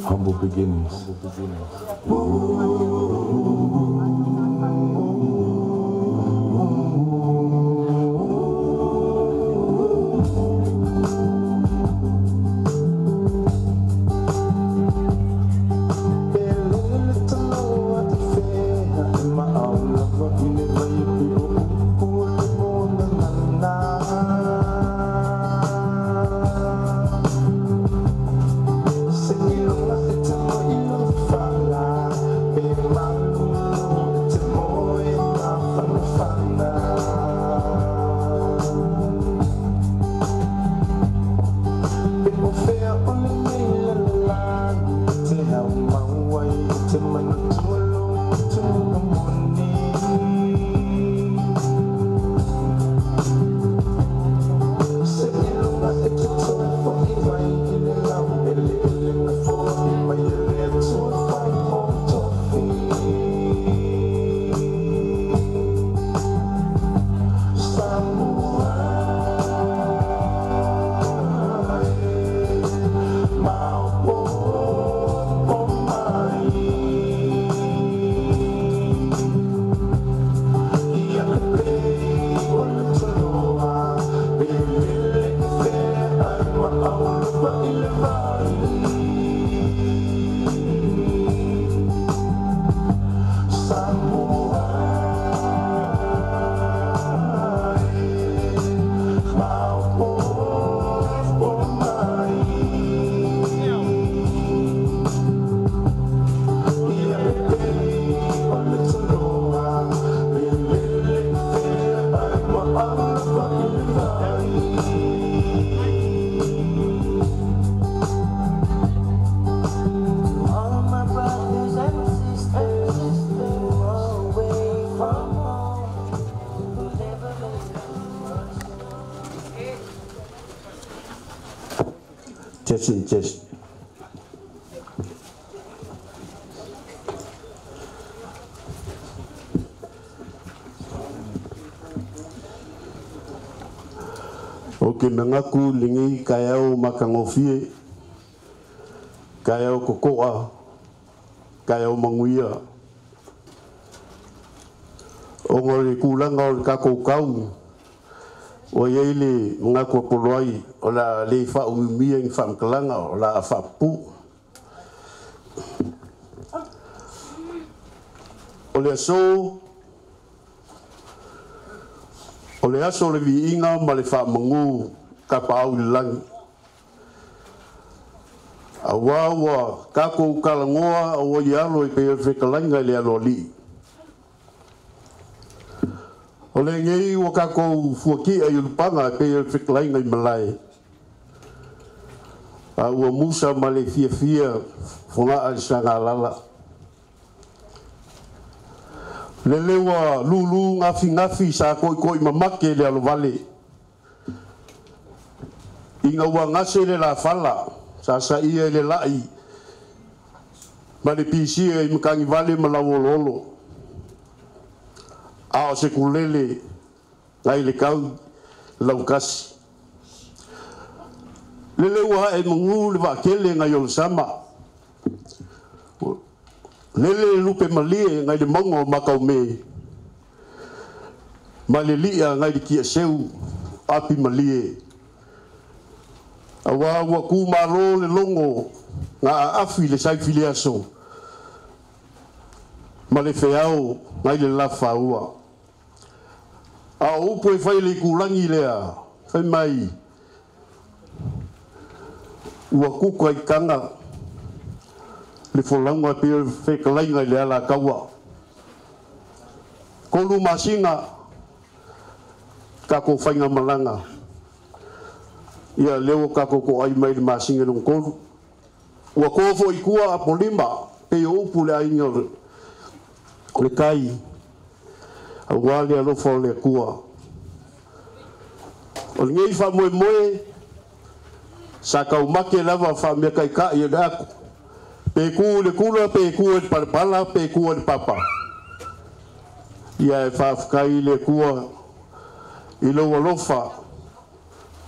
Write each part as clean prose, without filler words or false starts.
Humble beginnings. Jesse. Ok, mengaku lingi kayau makangofie, kayau kokoa, kayau manguia. Ona o le tulaga o le tatou tau, ua i ai le manatu a Poloai o le a le faaumiumia ni faamatalaga, o le a faapupuu. O le aso, o le aso o le viiga ma le faamagū Tapaau i le lagi. Auā ua tatou talanoa ua i alo e pei o le fetalaiga i le Aloalii. O lenei ua tatou fuatia i ulupaga e pei o le fetalaiga i malae. A ua musa ma le fiafia fogaa i Sagalala. Lele ua lulu gafigafi sa koikoi mamake le alovale. Ina ua gase le lafala, sa saia i le lai, ma le pisia i matagivale ma lauoloolo. A o se kulele nai le tau lautasi. Lele ua ae magū le vaatele nai Olosama. Lele lupe malie nai le mauga o Makaume, ma le li'a nai le tiaseu api malie. Auā ua tumalo le logo na aafi le saifiliaso ma le feao nai le lafaua. A o upu e fai le itulagi lea, fai mai ua kuka i taga le folauga e pei o le fetalaiga i le Alataua. 3 masina tatou faigamalaga, ia lea ua tatou toai mai le masina lona 3. Ua to foi i tua Apolima pei o upu le aiga o le tai, auā le alofa o le Atua. O lenei faamoemoe sa taumate lava faameataitai o le atu. Pe tu i le tula, pe tu i le palapala, pe tu i le papa. Ia e faafetai i le Atua i lou alofa,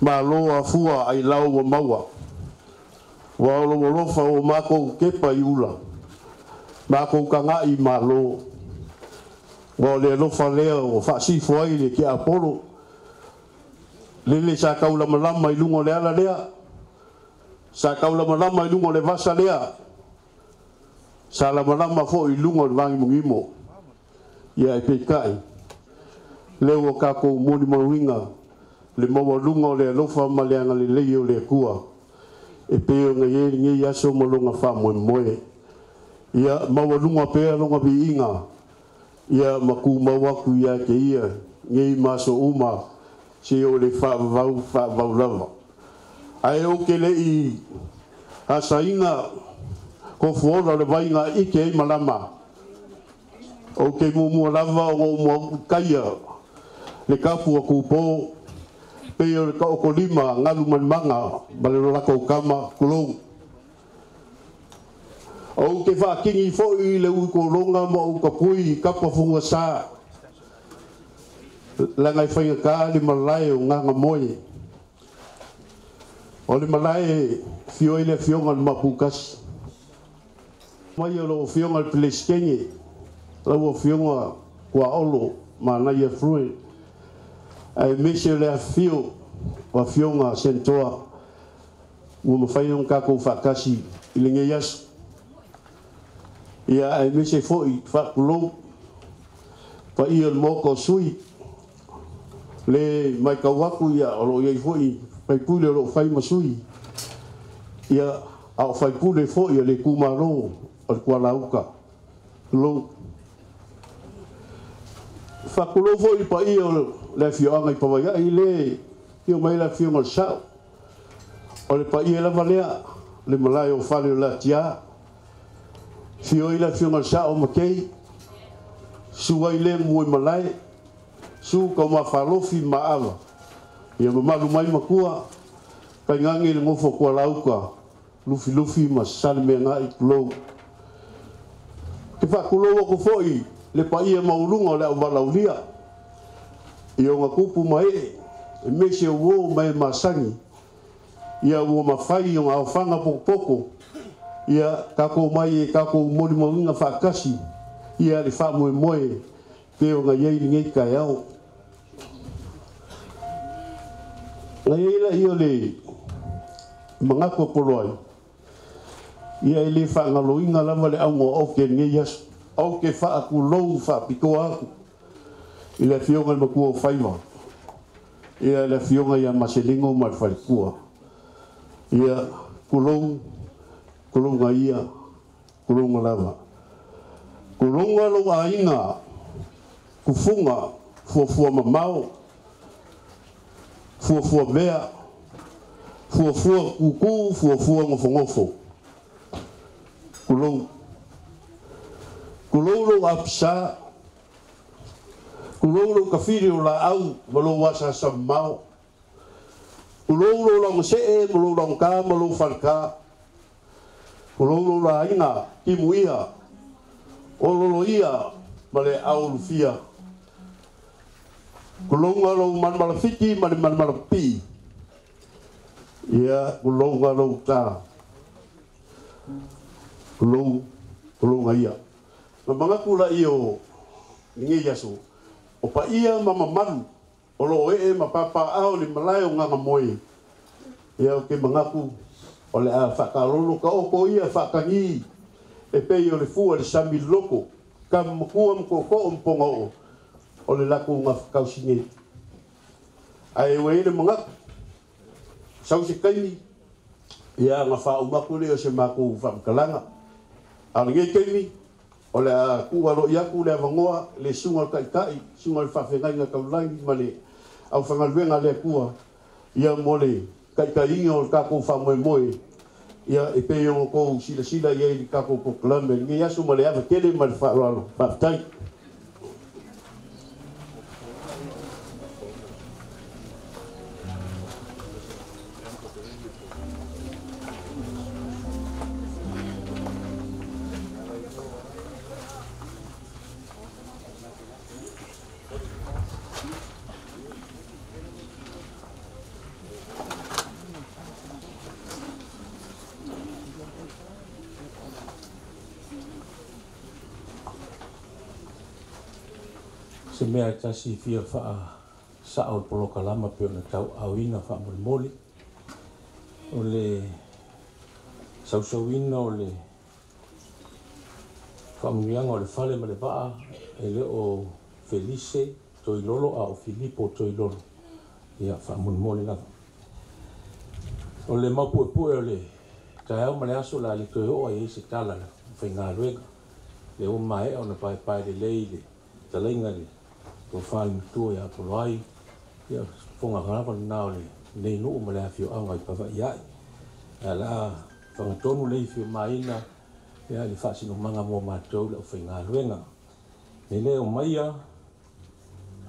malo afua ai lau ua maua. Ua o lou alofa ua matou kepa i ula, matou taga'i malo. Ua o le alofa lea ua faasifo ai le tiapolo. Lele sa taulamalama i luga o le ala lea, sa taulamalama i luga o le vasa lea, sa lamalama foi i luga o le vagimogimo. Ia e peitai, lea ua tatou molimauina le maualuga o le alofa ma le agalelei o le Atua e pei ona i ai lenei aso ma lona faamoemoe. Ia maualuga pea lona viiga, ia ma tumau atu ia te ia nei ma aso uma seia oo i le faavavau faavavau lava. Ae ou te le i asaina tofuola o le vai na ike ai malama, ou te muamua lava ona ou muautaia le tapu a Tupō pei o le taotolima galu ma le maga ma le latou tama, tulou. Ou te faatini foi i le uitologa ma ou tapui i kapa fugasa, leaga e faigata le malae o Gagamoe. O le malae e afio ai le afioga i le Mapuikasi. Mai o lau afioga i le Peresetene, lau afioga Tuaolo Manaia Fruit, aemaise o le afifio o afioga Senatoa ua mafai ona tatou faatasi i lenei aso. Ia aemaise foi faatulou paia o le Maota o sui, le matau atu ia o lo o i ai foi faipule o lo o fai ma sui, ia a o faipule foi o le itumalo o le Tualauta. Tulou. Faatulou foi i paia o le afioaga i Pavaiai, le afio mai le afioga o le Sao. O le paia lava lea, le malae o fale o Latia. Afio ai le afioga o le Sao Makei, susu ai le mua i malae, susu Taumafalofi ma Ava. Ia mamalu mai matua, tainane le nofo a Tualauta, Lufilufi ma Salemeagai, tulou. Te faatulou atu foi le paia maualuga o le auvalaulia i ona tupu ma ee, aemaise o uo ma e masani, ia ua mafai ona aofaga potopoto, ia tatou mai e tatou molimauina faatasi ia le faamoemoe Pe o ngai ai lenei taeao. Ngai ai laia o le manatu o Poloai, ia e le faagaloina lava le auga o aute i lenei aso. Aute faatulou faapitoa atu i le afioga i le matua o Faiva, ia le afioga ia Maselino ma le faletua. Ia tulou, tulouga ia, tulouga lava. Tulouga lou aiga, kufuga, fuafua mamao, fuafua mea, fuafua kuku, fuafua nofonofo. Tulou. Tulou lou apisa, tulou lou tafili o laau ma lou asasa mamao. Tulou lou laugasee ma lou laugata ma lou faleta. Tulou lou laina timuia, o loloia ma le aulufia. Tulouga lou malamalafiti ma le malamalapipii. Ia, tulouga lou ta. Tulou, tulouga ia. Na manatu laia o lenei aso, o paia ma mamalu o loo ee ma papaao le malae o Gagamoe. Ia o te manatu o le a faakalolo ka oko ia faatagi e pei o le fua le sami loko, ka matua ma tootoo ma pogoo o le latou gafatausi nei. Ae ua i ai le manatu, sau se taimi, ia na faauma atu lea o se matou faamatalaga. A o lenei taimi, o le a tuu aloaia atu le avanoa le susuga i le Taitai, susuga i le Faafeagaiga Taulagi ma le aufaigaluega a le Atua, ia mo le taitaiina o le tatou faamoemoe, ia e pei ona outou silasila i ai i le tatou polokalame i lenei aso ma le ava tele ma le faaaloalo. Faafetai. Se mea e tasi fia faasao le polokalama pe ona tauaaoina faamolemole o le sausauina o le faamanuiaga o le fale ma le vaa e le o Felise Toilolo a o Filipo Toilolo. Ia faamolemole lava. O le maupuepue o le taeao ma le aso la le toe oo ai se tala le faigaluega. Le ua maea ona paepae lelei le talaiga le tofa le matua ia Poloai. Ia fofoga lava lena o lenei nuu ma le afioaga i Pava'ia'i. Ae o le a fagatonu le ifi o maina ia i le faasinomaga mo matou le aufaigaluega. E le o maia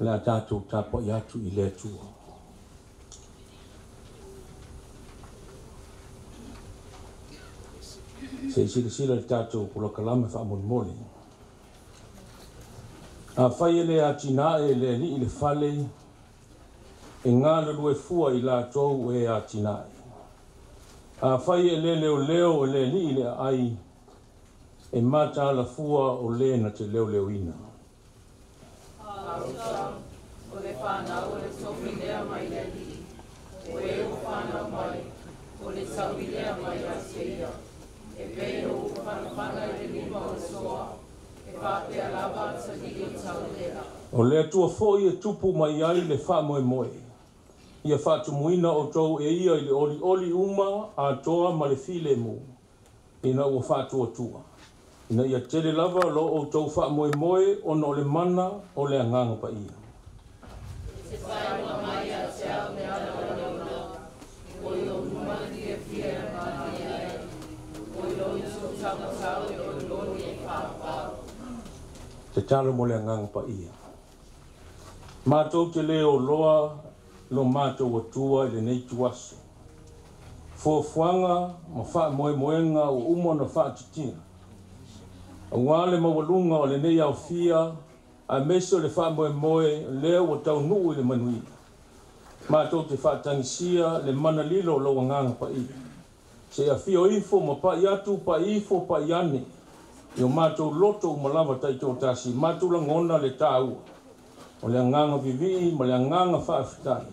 o le a tatou tapuai atu i le Atua. Se i silasila i le tatou polokalame faamolemole. Afai e le atinae e le Alii le fale, e galulue fua i latou e atinae. Afai e le leoleo e le Alii le aai, e mataala fua o le na te leoleoina. Auta, o le whanau o le tofi lea mai le Alii, o e o whanau mai, o le taui lea mai a te ia. E pei o ufanafana i le lima o le soa, e faapea lava atalii o taulela. O le Atua foi e tupu mai ai le faamoemoe, ia faatumuina outou e ia i le olioli uma atoa ma le filemu, ina ua faatuatua, ina ia tele lava lo outou faamoemoe ona o le mana o le Agaga Paia. E te faailoa mai ia te au le ala o le ola, o i lou luma le fiafia e malie ai, o i lou itu taumatau e olioli e paopao. Tatalo mo le Agaga Paia. Matou te le oloa lo matou Atua i lenei tuaso. Fuafuaga ma faamoemoega ua uma ona faatitia. Auā le maualuga o lenei aofia aemaise o le faamoemoe lea ua taunuu i le manuia. Matou te faatagisia le mana lilo o lou Agaga Paia. Se i afio ifo ma pai atu, pai ifo, pai ane. I o matou loto uma lava taitoatasi, matou lagona le taua o le agaga vivii ma le agaga faafetai,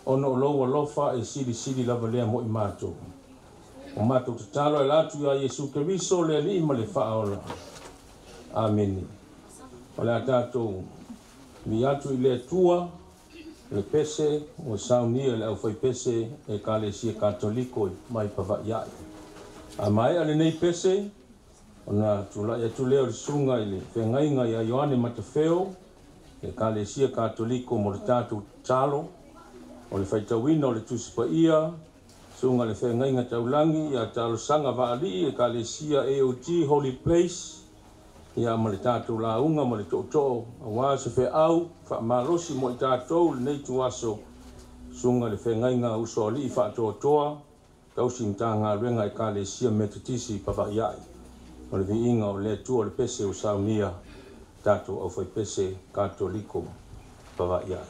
ona o lou alofa e silisili lava lea mo i matou. O matou tatalo e la atu ia Iesu Keriso le Alii ma le Faaola. Amene. O le a tatou vi atu i le Atua le pese ua saunia le aufaipese Ekalesia Katoliko mai Pavaʻi ae. A maea lenei pese, ona tulai atu lea o le susuga i le feagaiga ia Ioane Matafeo, Ekalesia Katoliko mo le tatou tatalo, o le faitauina o le Tusi Paia, susuga le feagaiga taulagi ia Talosaga Vaalii, Ekalesia AOG Holy Place, ia ma le tatou lauga ma le tootoo, aua se feau faamalosi mo i tatou lenei tuaso, susuga le feagaiga Usoalii Faatoatoa, tausi Matagaluega Ekalesia Metotisi Pavaʻi ae. O le viiga o le Atua o le pese ua saunia tatou aufaipese Katoliko Pavaʻi ae.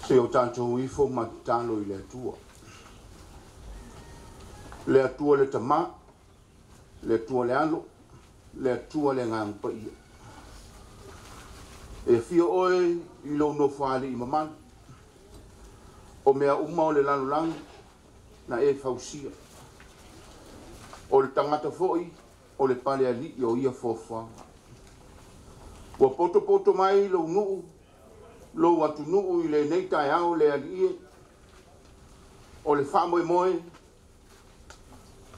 Se o tātou ifo ma tatalo i le Atua. Le Atua le Tamā, le Atua le Alo, le Atua le Agaga Paia. E fia oe i lou nofoalii mamalu, o mea uma o le lalolagi na e fausia. O le tagata foi o le palealii o ia fuafuaga. Ua potopoto mai lou nuu, lou atunuu i lenei taeao le Alii e, o le faamoemoe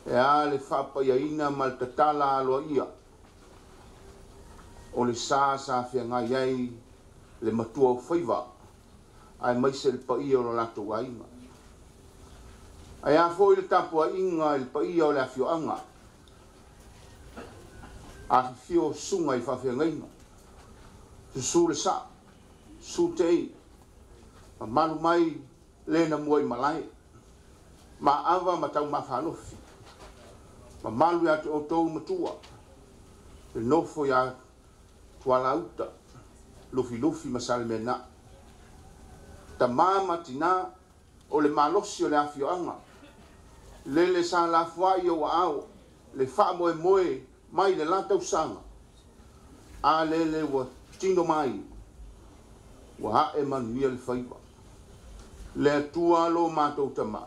e a le faapaiaina ma le tatala aloaia o le sa sa feagai ai le matua o faiva aemaise le paia o lo latou aiga. Ae a foi le tapuaiga i le paia o le afioaga, afifio susuga i faafeagaiga, susu le saa, susu tei, mamalu mai le na mua i malae, maava ma taumafalofi, mamalu ia te outou matua, le nofo ia Tualauta, Lufilufi ma Salemena, tamā ma tinā o le malosi o le afioaga, lele sa lafoai o aao, le faamoemoe mai le la tausaga, a lele ua tino mai, ua ae manuia le faiva. Le Atua lo mātou tamā,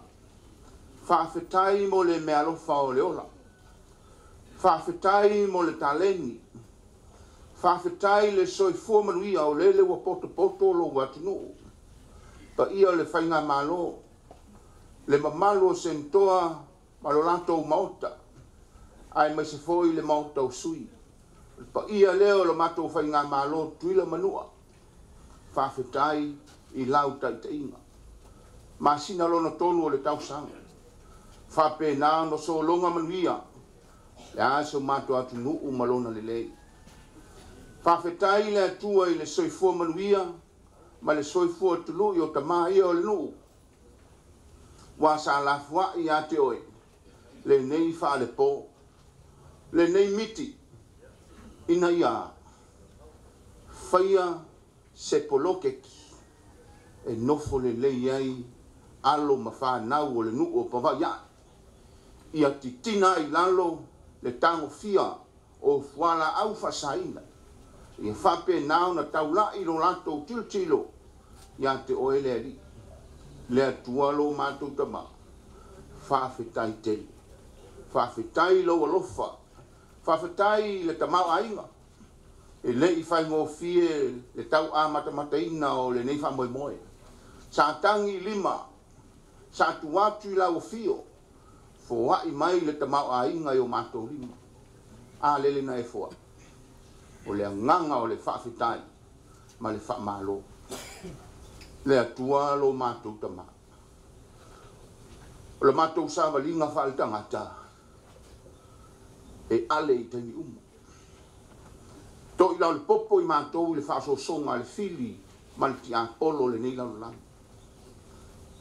faafetai mo le mealofa o le ola, faafetai mo le taleni, faafetai le soifua manuia o lele ua potopoto lou atunuu, paia o le faigamalo, le mamalu o Senetoa ma lo latou maota, aemaise foi le maota o sui. O le paia lea o lo matou faigamalo Tutuila Manua, faafetai i lau taitaiga. Masina lona tolu o le tausaga, faapena ona sologa manuia, le a se o matou atunuu ma lona lelei. Faafetai le Atua i le soifua manuia ma le soifua tului o tamā ia o le nuu, ua sa lafoai ia te oe lenei faalepo, lenei miti, ina ia faia se poloketi e nofo lelei ai alo ma whanau o le nuu o Pavaʻi ae. Ia titina ai lalo le tagofia o fualaau faasaina. Ia faapena ona taulai lo latou tilotilo ia te oe le Alii. Le Atua lo matou tamā, faafetai tele. Faafetai lou alofa, faafetai le tamaoaiga. E le'i faigofie le tauamatamataina o lenei faamoemoe. Sa tagi lima, sa tu atu i lau afio, foai mai le tamaoaiga i o matou lima. A lele na e foai. O le agaga o le faafetai ma le faamalo. Le Atua lo matou tamā. O le matou savaliga faaletagata e ale i taimi uma. To'i lau le popo i matou i le faasoasoga a le fili ma le tiapolo o lenei lalolagi.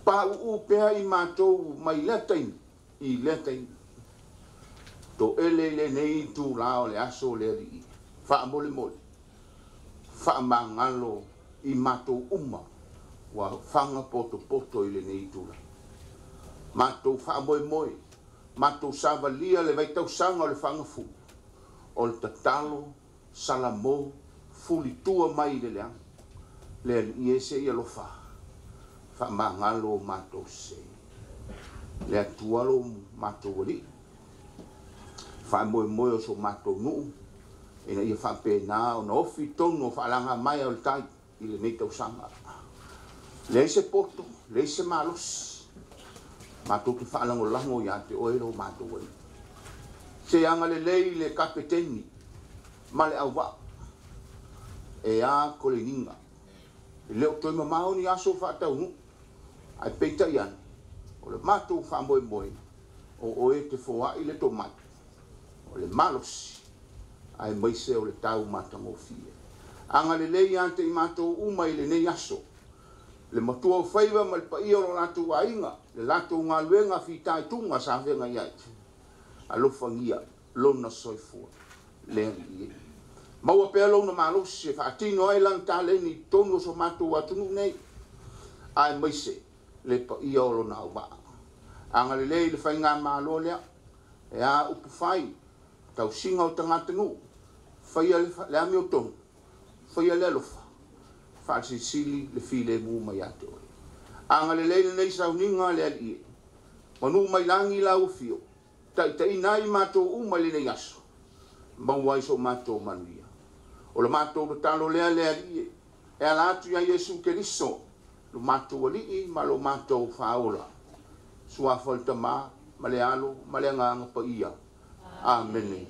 Pauu pea i matou mai lea taimi i lea taimi. Toele i lenei itulā o le aso o le Alii, faamolemole, faamagalo i matou uma ua faga potopoto i lenei itulā. Matou faamoemoe, matou savalia le vaitausaga o le fagafulu, o le tatalo Salamo fulitua mai i le leaga. Le Alii e se i alofa, faamagalo o matou se. Le Atua lo matou Alii, faamoemoe o so matou nuu, ina ia faapena ona ofi tonu o faalaga mai o le tai i lenei tausaga. Leai se poto, leai se malosi, matou te faalagolago ia te oe lo matou Alii. Se agalelei le kapeteni ma le auvaa e a koleniga. E le o toe mamao ni aso faataunuu, ae peitai ane, o le matou faamoemoe, o oe te foai le tomai, o le malosi, aemaise o le tau matagofie. Agalelei ia te i matou uma i lenei aso, le matua o faiva ma le paia o lo latou aiga, le latou galuega fitaituga sa feagai ai. Alofagia lona soifua. Le Alii e. Maua pea lona malosi e faatino ai lana taleni i totonu o so matou atunuu nei, aemaise le paia o lona auvaa. Agalelei i le faigamalo lea, e a upu fai, tausiga o tagatanuu, faia le amiotonu, faia le alofa, faalesilisili le filemu mai ia te oe. Agalelei lenei sauniga le Alii e, manu mai lagi lau afio, taitaiina ai matou uma i lenei aso, maua ai so matou manuia. O le matou tatalo lea le Alii e, e ala atu ia Iesu Keriso, lo matou Alii ma lo matou Faaola. Suafa o le Tama ma le Alo ma le Agaga Paia. Amene.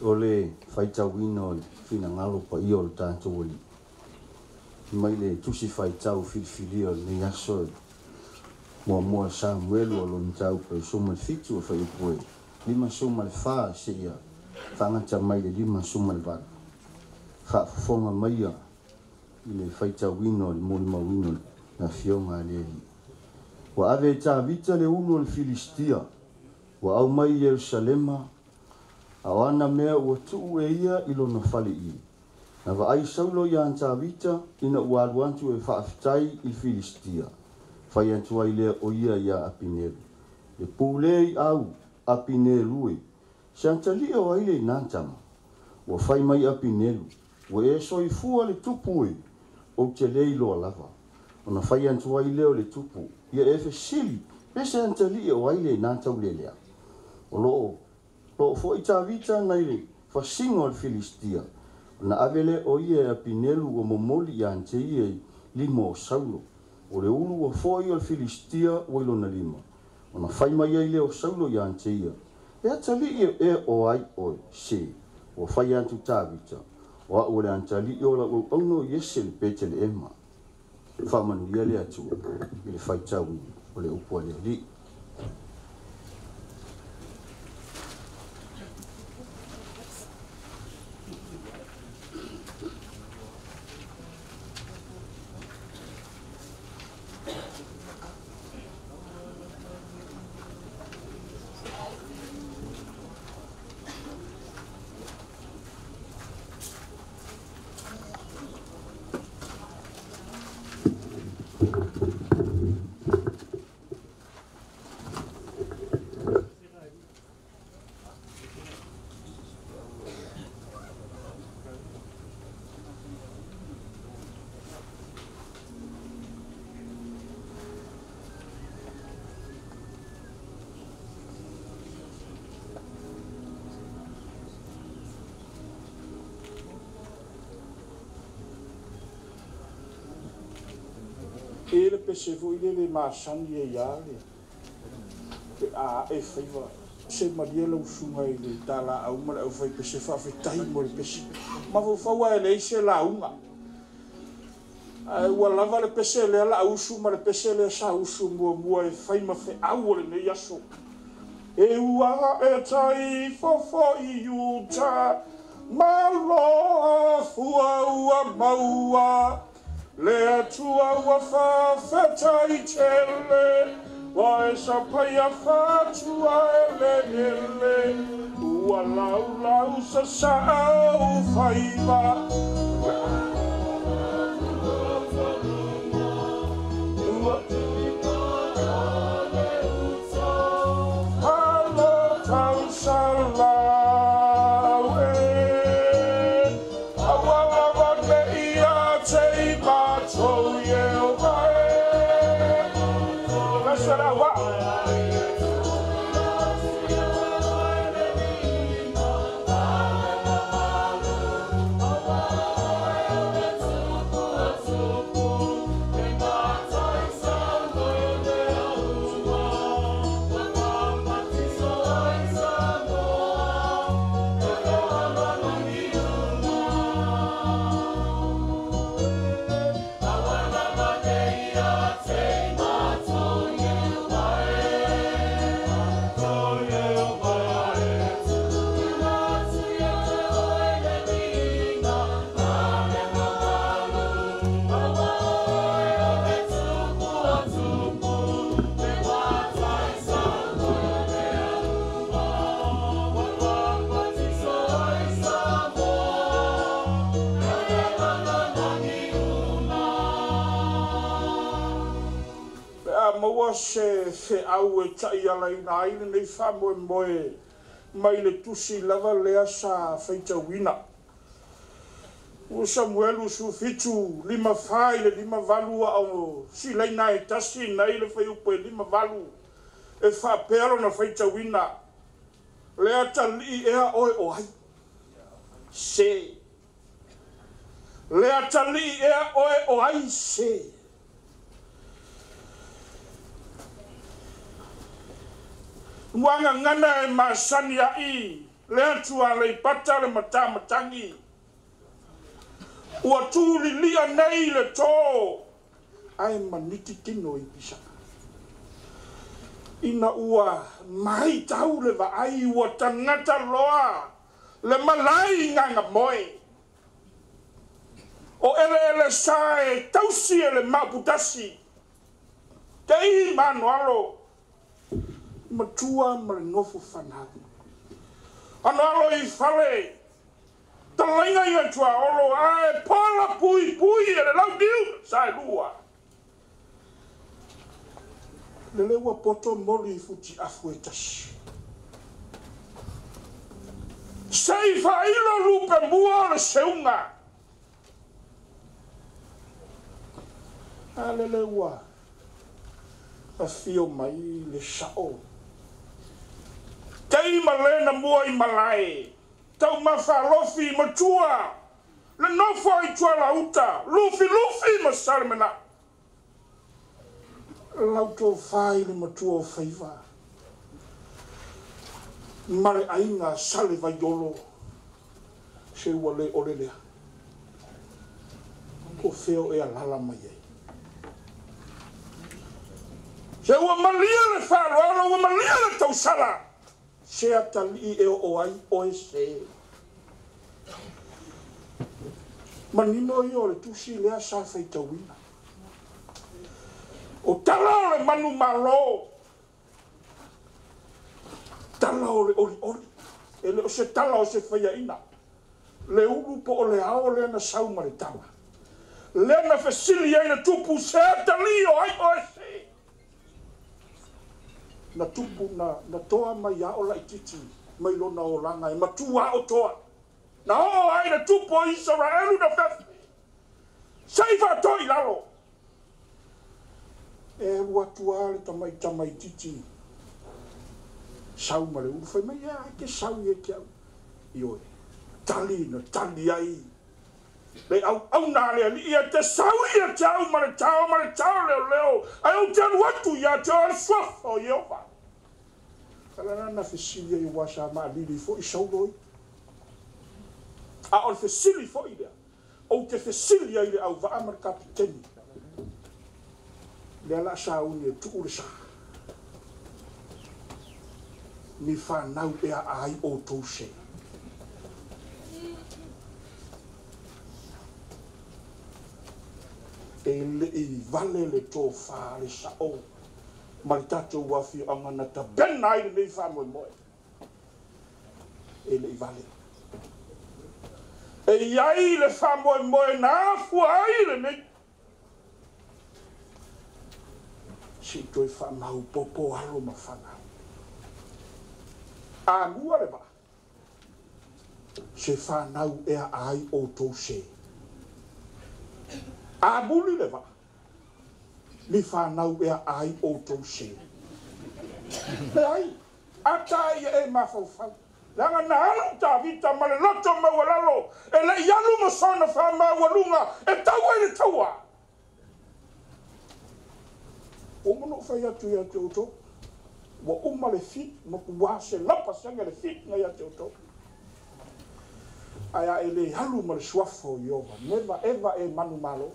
O le faitauina o le finagalo paia o le tatou Alii mai le tusi faitau filifilia o lenei aso muamua Samuelu o lona mataupu e 17 o fuaiupu e 54 seia faagata mai le 58. Faafofoga maia i le faitauina o le molimauina o le afioga a le Alii. Ua ave e Tavita le ulu o le Filistia, ua aumai i Ierusalema, a o ana mea ua tuu e ia i lona fale i. Na vaai Saulo ia Tavita ina ua alu atu e faafetai i le Filistia. Fai atu ai lea o ia ia Apinelu. Le pule i au Apinelu e. Se antalia o ai le nā tama. Ua fai mai Apinelu. Ua e soifua le tupu e. O te lei loa lava. Ona fai atu ai lea o le tupu. Ia e fesili. Pe se antalia o ai le nā taulelea. O loo loo foi Tavita nai le fasiga o le Filistia. Na ave le o ia e Apinelu ua momoli ia te ia i lima o Saulo. O le ulu ua foi o le Filistia ua i lona lima. Ona fai mai ai lea o Saulo ia te ia. E atalii e o ai oe, se. Ua fai atu Tavita. O au o le atalii o lau auauna o Iese le Peteleema. Faamanuia le Atua i le faitauina o le upu a le Alii. E le pese foi le masani e ia le pe a e faiva se malie lau usuga i le talaau ma le aufai pese faafetai mo le pese. Mafaufau e leai se lauga. Ae ua lava le pese lea la usu ma le pese lea sa usu muamua e fai ma feau o lenei aso. E ua e tai fofo i uta, malo fua ua maua, le atua ua faafetai tele, ua e sapaia fatua e le ele, ua laulau sasaau faiva. Ua alo tausalau e, aua lava ne ia te i matou e o vae. Lasa la wa. se feau e ta'ialaina ai lenei faamoemoe mai le tusi lava lea sa faitauina. Ua Samuelu 17:54 i le 58 a o silaina e tasi nei le fuaiupu e 58 e faapea lona faitauina. Le atalii ea oe o ai? Se. Le atalii ea oe o ai se? Muagagana e masani ai le atu a Leipata le matamatangi. Ua tūlilia nei le tō ae maniti tino i pisa. Ina ua mai tau le vaai ua tangata loa le malai nganga moe. O ele ele sa e tausi ele mauputasi. Te i manoalo. Matua ma le nofo fanau. Ano alo i fale. Talainga i atua olo ae pola pui pui e le lau niu sa e lua. Le leua poto moli i futi afu e tasi. Sei whailo lupe mua o le seunga. A le leua a fio mai le sao. Tei malena mua i malae. Tau mawhalofi matua. Le nofo i tua lauta. Lufi lufi ma salemena. Lau tō whai le matua o whaiva. Mare ainga sale vaiolo. Se ua le ole lea. Ko feo e alala mai ai. Se ua malia le whaloalo, ua malia le tausala. Se atali e o ai oe se. Manino i o le tusi lea sa whaitauina. O tala o le manu malo. Tala o le ori ori. E le o se tala o se whaiaina. Le ulu po o le ao lea na sau ma le tala. Lea na fesili ai na tupu se atali o ai oe se. Na tupu na toa mai a o laititi mai lona o langa e matua o toa. Na o ai na tupu o Israelu na fefe. Sei whaatoi lalo. E alu le tamai tamai titi. Sau ma le ulu whai mai ea ke sau i e ke au. I oe. Tali na tali ai. Le au au nā le ali ia te sau i e te au ma le tau leo leo. Ai au te alu atu ia te o le suafa o Ieova. Kala na fesili ai ua sa maalili fo i sauloi. A o le fesili fo i lea. O te fesili ai le au vaa ma le kapiteni. Lea la sa uni e tuu le sa. Ni whanau ea ai o tō se. E le i vale le tō wha le sa o. Ma le tātou wafi anga na ta bena ai le nei wha moe moe. E le i vale. E iai le wha moe moe na afua ai le nei. Si toi wha mau popo alo ma whanau. A mua le vaa. Se whanau ea ai o tō se. A muli le vaa. Ni whanau ea ai o tō se. Le ai. Ata ia e mawhauwhau. Langa na alu tā vita ma le loto maualalo. E le ialu ma sona wha maualunga. E taua i le taua. O mono whai atu ia te oto. Wa uma le fit, ma kua se lapa sanga le fit na ia te oto. Aia e le halu ma le suafo Iova. Never ever e manu malo.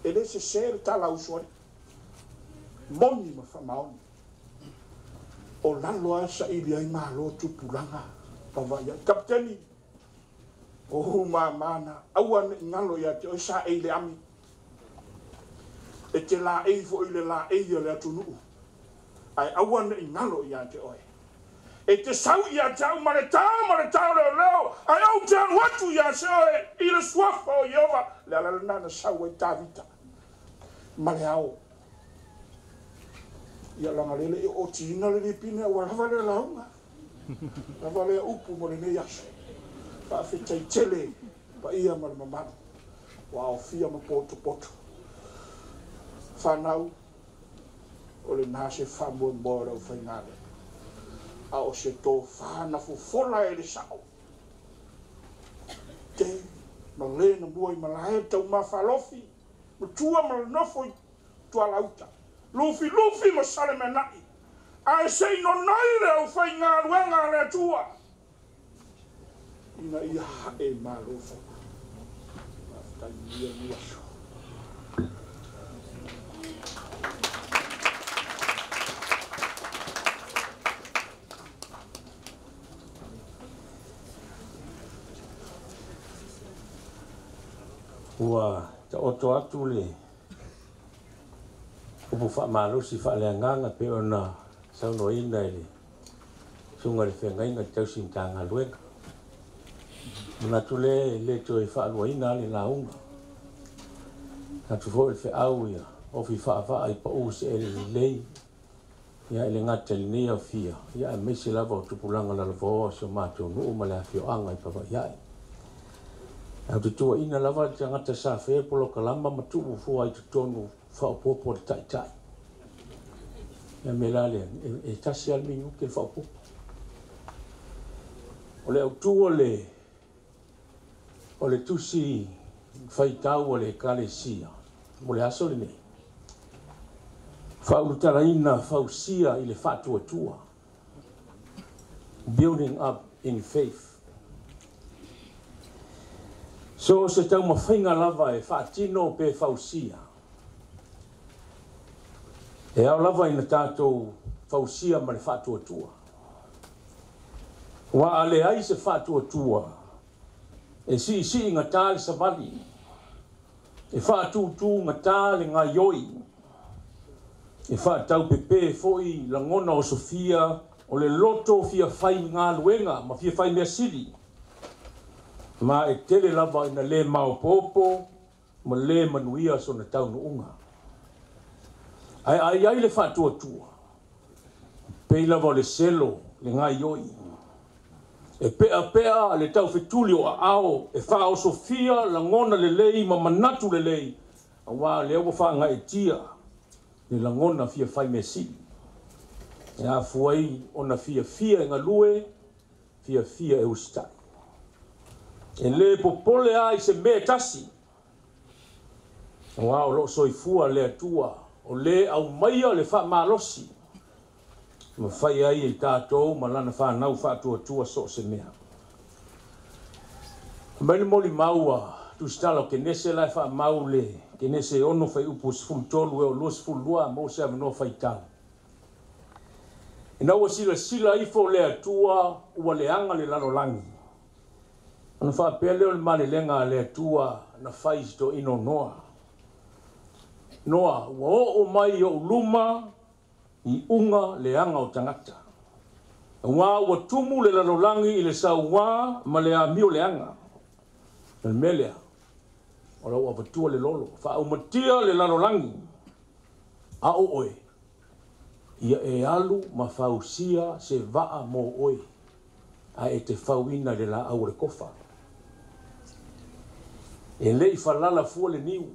E le se se le tala usuari. Moni ma whamaoni. O lalo a sa ili ai malo tupulanga. Pawa ia. Kapteni. O mamana. Aua ne ngalo ia te oi sa e le ami. E te la ei fo i le la ei o le atunuu. Ai aua ne ngalo ia te oe. E te sau ia te au ma le tau leo leo. Ai au te anu atu ia se oe i le suafa o Ieova. Le ala nana sau ai Tavita. Ma le ao. Ia laga lele i o tina le lipine ua lava le lauga. Lava le upu mo lenei aso. Faafetai tele paia ma le mamalu ua aofia ma potopoto. Whanau, o le nā se whaamoemoe o le aufaigaluega. A o se tofā na fofola e le sao. Te ma le na mua i malae taumafalofi, matua ma le nofo i tualauta. Lufi lufi ma sale menai. Ae sei nonoi le aufaigaluega a le Atua. Ina ia hae malo faiva. Faafetai manuia lenei aso. Ua taoto atu le upu faamalosi faaleagaga pe ona saunoaina e le susuga i le feagaiga i le tausi Matagaluega. Manatu le le toe faaluaina le lauga. Atu foi le feau ia ofi faavaa i pau se ele lelei. Ia i le gata i lenei aofia, ia aemaise lava o tupulaga lalovaoa o si o matou nuu ma le afioaga i Pava'ia'i. Ae ou te tuuaina lava le tagata sa faia le polokalama ma tuu fua i totonu faaopoopo o le taitai. Ia mea la lea, e tasi lava le minute le faaopoopo. O le autu o le tusi faitau o le Ekalesia mo le aso lenei, faaulutalaina fausia i le faatuatua, building up in faith. So se taumafaiga lava e faatino pe fausia, e ao lava ina tatou fausia ma le faatuatua. Ua a leai se faatuatua, e siisii gata le savali, e faatūtū gata le gaioi, e faataupepe foi lagona osofia o le loto fia faigaluega ma fia fai mea sili. Ma e tele lava ina le maopoopo ma le manuia sona taunuuga. Ae ai ai le faatuatua, pei lava o le selo le gaioi. E pea pea le taufetuli o aao, e faaosofia lagona lelei ma manatu lelei, auā lea ua faagaeetia le lagona fia fai mea sili. E afua ai ona fiafia e galue, fiafia e usitai. E lē popole a i se mea e tasi, auā o loo soifua le Atua, o lē aumaia le faamalosi, mafai ai e tatou ma lana fanau faatuatua so o se mea. Mai le molimau a tusitala o Kenese la e faamau le Kenese 6 fuaiupu 13 e o 22 mo se avanoa faitau. Ina ua silasila ifo le Atua ua leaga le lalolagi, ona faapea lea o le malelega a le Atua na fai i si toeaina o Noa. Noa, ua oo mai i ou luma i uga leaga o tagata. Auā ua tumu le lalolagi i le sauā ma le amio leaga. O le mea lea, o lau avatua le lolo, faaumatia le lalolagi, a o oe, ia e alu ma fausia se vaa mo oe, ae e te fauina i le laau o le kofa. E le i falala fua le niu.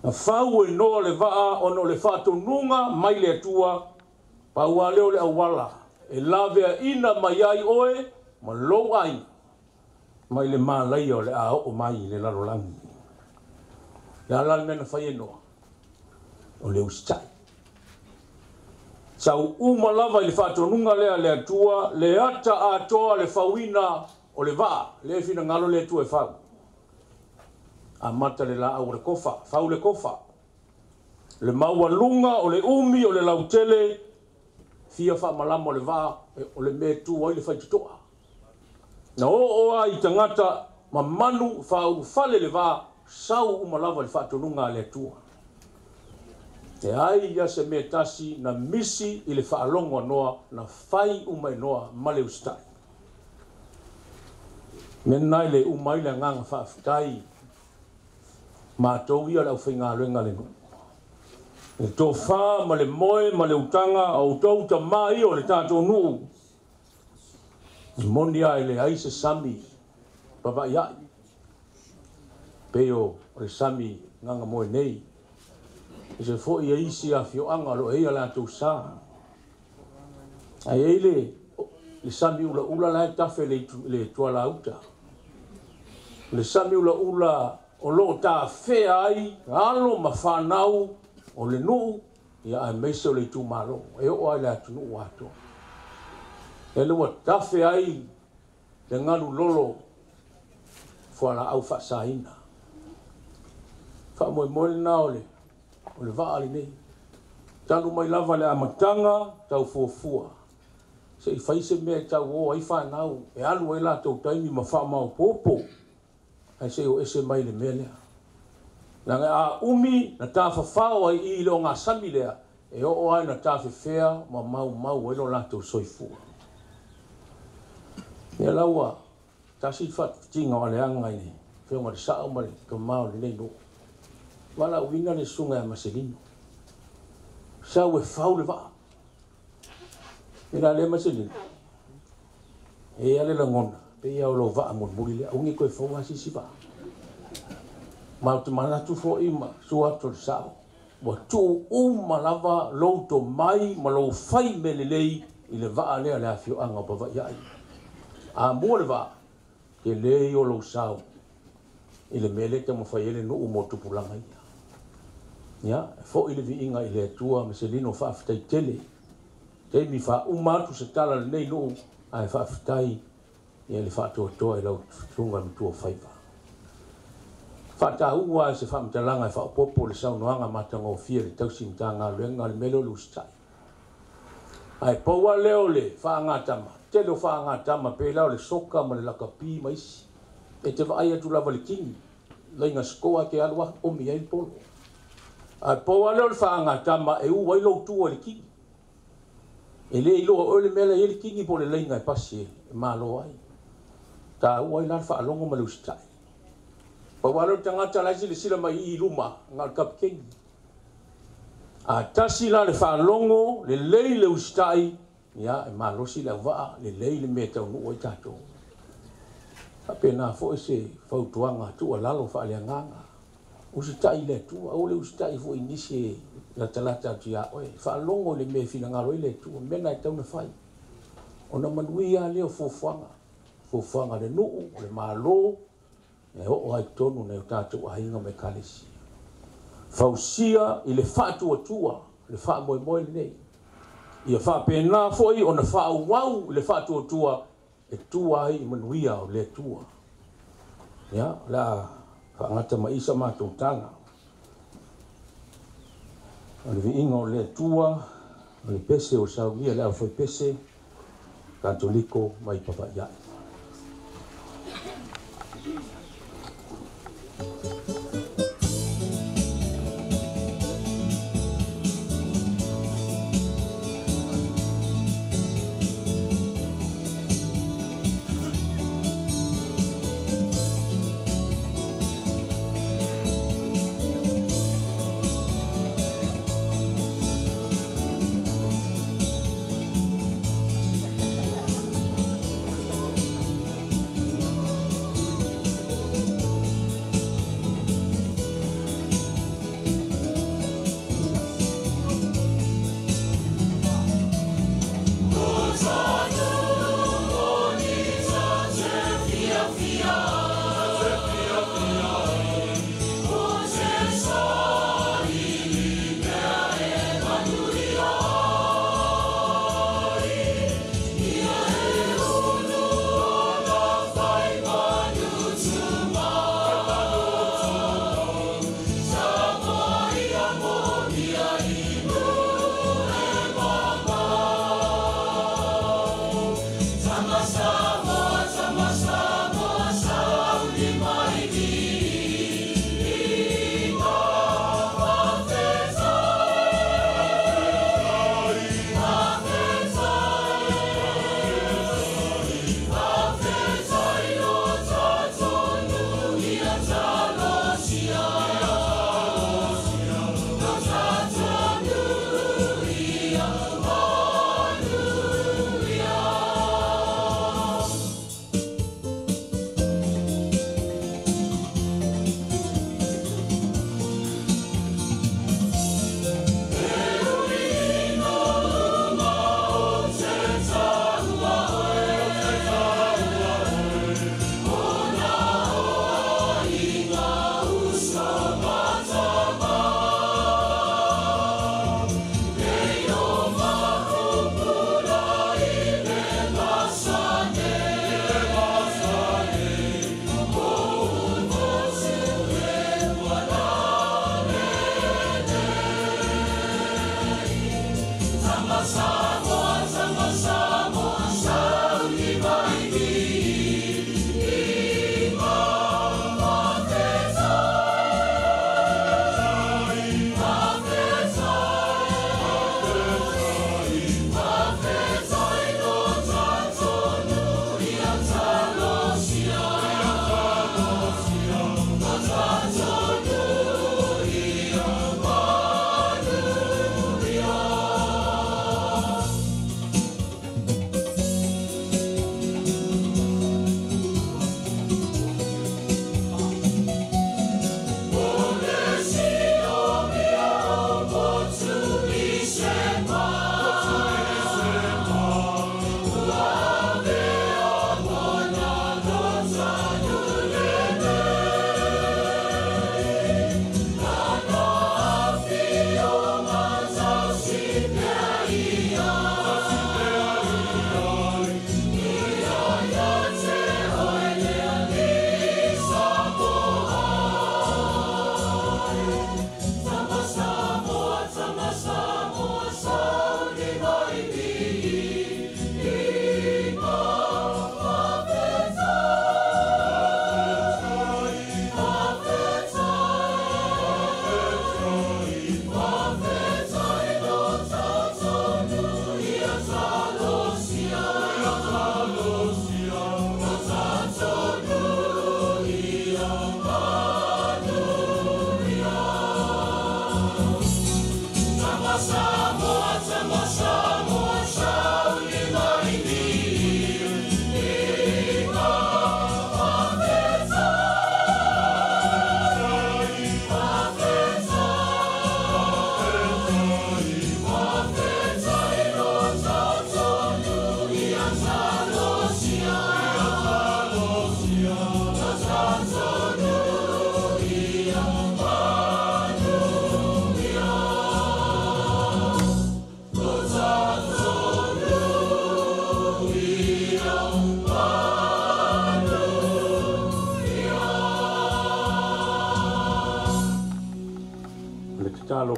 Na fau e Noa le vaa ona o le faatonuga mai le Atua, pau lava lea o le auala e laveaina mai ai oe ma lou aiga mai le malaia o le a oo mai i le lalolagi. Le a la le mea na fai e Noa? O le usitai. Sau uma lava i le faatonuga lea a le Atua, le ata atoa le fauina o le vaa, le finagalo le Atua e fau. Amata le laau o le kofa, fau le kofa. Le maualuga o le umi o le lautele, fia faamalama o le vaa, o le mea e tu ai le faitotoa. Na oo ai i tagata ma manu faaulufale le vaa, sau uma lava i le faatonuga a le Atua. E ai ia se mea tasi na misi i le faalogo a Noa, na fai uma e Noa ma le usitai. Mea lena e le uma ai le agaga faafetai matou ia le aufaigaluega a le nuu. Le tofā ma le moe ma le utaga a outou tamā ia o le tatou nuu. E moni lava e leai se sami pava'ia'i pei o le sami gagamoe nei. E se fo'i e isi afio'aga o lo'o ai a latou sā. Ae ai le sami ulaula la e tafe le tualauta. Le sami ulaula o loo tafea ai alo ma fanau o le nuu ia aemaise o le itumalo e oo ai le atunuu atoa. E le ua tafe ai le galu lolo fualaau faasaina. Faamoemoe lena o le vaa lenei. Talu mai lava le amataga tau fuafua. Se i fai se mea e tau o ai fanau e alu ai latou taimi ma faamaopoopo ae se i o ese mai le mea lea. Leaga a umi na tafafao ai i le ogasami lea e oo ai na tafefea ma maumau ai lo latou soifua. Ia la ua tasi le faatitiga o aleaga i le afioga i le sa'o ma le tamā o lenei nuu. Valaauina le susuga ia Maselino. Sau e fau le vaa. E la lea Maselino. E ia le lagona, pe ia o lou vaa mulimuli lea, ugi koe fau lava sisi vaa. Ma ou te manatu fo'i ma sua atu o le sa'o. Ua tuu uma lava lou tomai ma lou fai mea lelei i le vaa lea le afioaga o Pava'ia'i. A mua le vaa, telē o lou sao i le mea lea taumafai ai le nuu mo tupulaga ia. Ia, e fo'i le viiga i le Atua Maselino faafetai tele. Taimi faauma atu se tala lenei nuu ae faafetai ia le faatoatoa i lau susuga matua faiva. Faataua se faamatalaga e faaopoopo le saunoaga matagofie le tausi Matagaluega le mea lea o le usitai. Ae pau lava lea o le faagatama, tele o faagatama pei la o le soka ma le lakapi ma isi. E te vaai atu lava i le kini, laiga sikoa e te alu lava omi ai le polo. Ae pau lava lea o le faagatama e u ai lou tua i le kini. E le iloa oe le mea la e i ai le kini po o le laiga e pasi e malo ai. Taua ai la le faalogo ma le usitai. Pau lava lea o le tagata la e silasila mai i i luma, na o le kapikeni. A tasi la le faalogo, lelei le usitai, ia e malosi le auvaa, lelei le mea e taunuu ai tatou. Faapena foi se fautuaga tuualalo faaleagaga. Usitai i le Atua, aua le usitai foi i nisi e latalata atu ia oe. Faalogo i le mea e finagalo ai le Atua, mea na e tatau ona fai. Ona manuia lea o fuafuaga, fuafuaga a le nuu, o le Malo, e oo ai totonu nai o tatou aiga ma ekalesia. Fausia i le faatuatua le faamoemoe lenei. Ia faapena foi ona faaauau i le faatuatua e tua ai i manuia o le Atua. Ia, o le a faagata ma i sa matou tala. O le viiga o le Atua, o le pese o saunia le aufaipese Katoliko mai Pava'ia'i.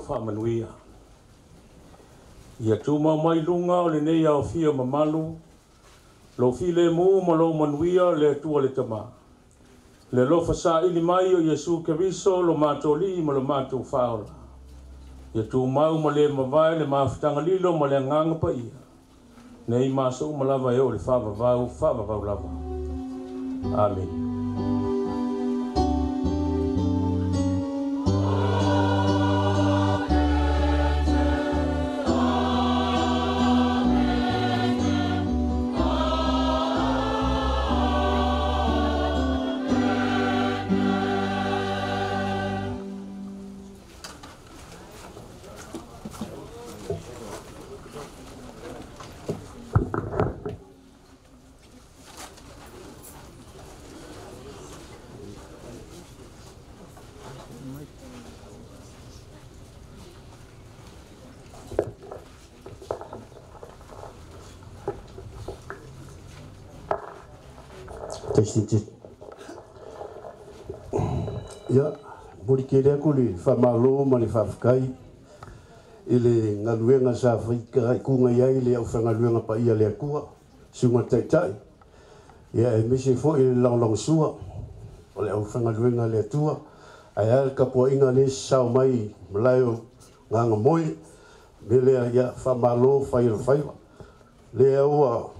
faamanuia. Ia tumau mai luga o lenei aofia mamalu, lou filemu ma lou manuia le Atua le Tama. Le alofa saili mai o Iesu Keriso lo matou Alii ma lo matou Faaola. Ia tumau ma le mavae le mafutaga lilo ma le agaga paia. Nei ma aso uma lava e oo i le faavavau, faavavau lava. Amene. Ia, momoli tele atu le faamalo ma le faafetai i le galuega sa faitaituga i ai le aufaigaluega paia a le Atua, susuga i le Taitai, ia aemaise foi le lagolagosua o le aufaigaluega a le Atua, ae a le tapuaiga lea e sasao mai i malae o Gagamoe. O le mea lea, ia faamalo fai o le faiva. Lea ua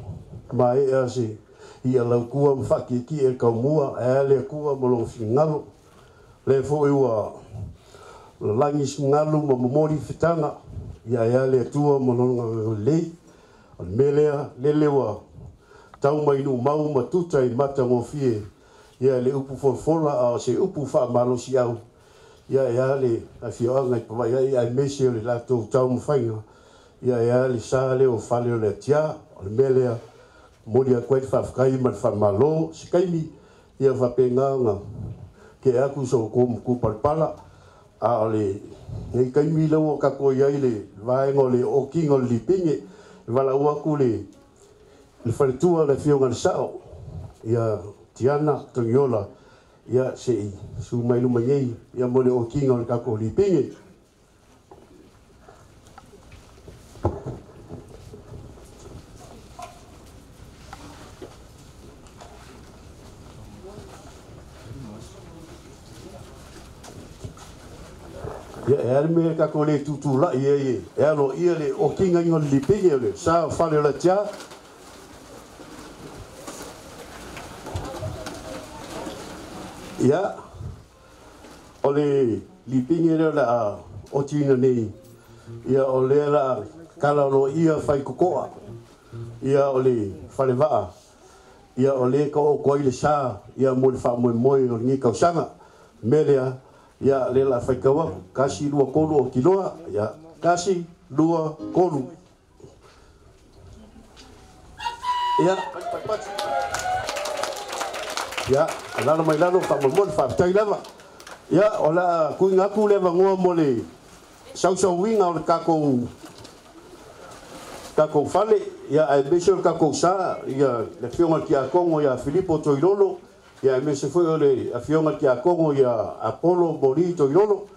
maea se ia lautua ma faatietie le taumua, ae a le Atua ma lona finagalo. Lea foi ua lalagi singalu ma momoli fetaga, ia ae a le Atua ma lona agalelei. O le mea lea, lele ua tau mai numau ma tuta i matagofie, ia le upu folafola a o se upu faamalosiau, ia e a le afioaga i Pavaʻi aemaise o le latou taumafaiga, ia e a le sa lea o fale o le Atia. O le mea lea, momoli atu ai le faafetai ma le faamalo. Se taimi, ia faapena ona tea atu so outou matupalapala, a o lenei taimi lea ua tatou i ai le vaega o le okiga o le lipine, e valaau atu le faletua le afioga i le Sao, ia Tiana Togiola, ia se i su mai luma nei, ia mo le okiga o le tatou lipine. Ia e a le mea tatou le tutulai ai e alo ia le okiga o le lipine o le sa o fale o le Atia. Ia, o le lipine lea o le a otiina nei, ia o lea la kala o lo ia fai kokoa, ia o le falevaa, ia o le ka o koai le sa, ia mo le faamoemoe o lenei tausaga. Mea lea, ia le la fai kau atu, 1, 2, 3 o kiloa, ia 1, 2, 3. Ia, ia, lalo mai lalo faamoemoe le faafetai lava. Ia, o la kuiga atu le avanoa mo le sausauina o le tatou fale, ia aemaise o le tatou sa, ia le afioga i le Tiakono ia Filipo Toilolo, ia aemaise foi o le afioga i le Tiakono ia Apolo Moli Toilolo.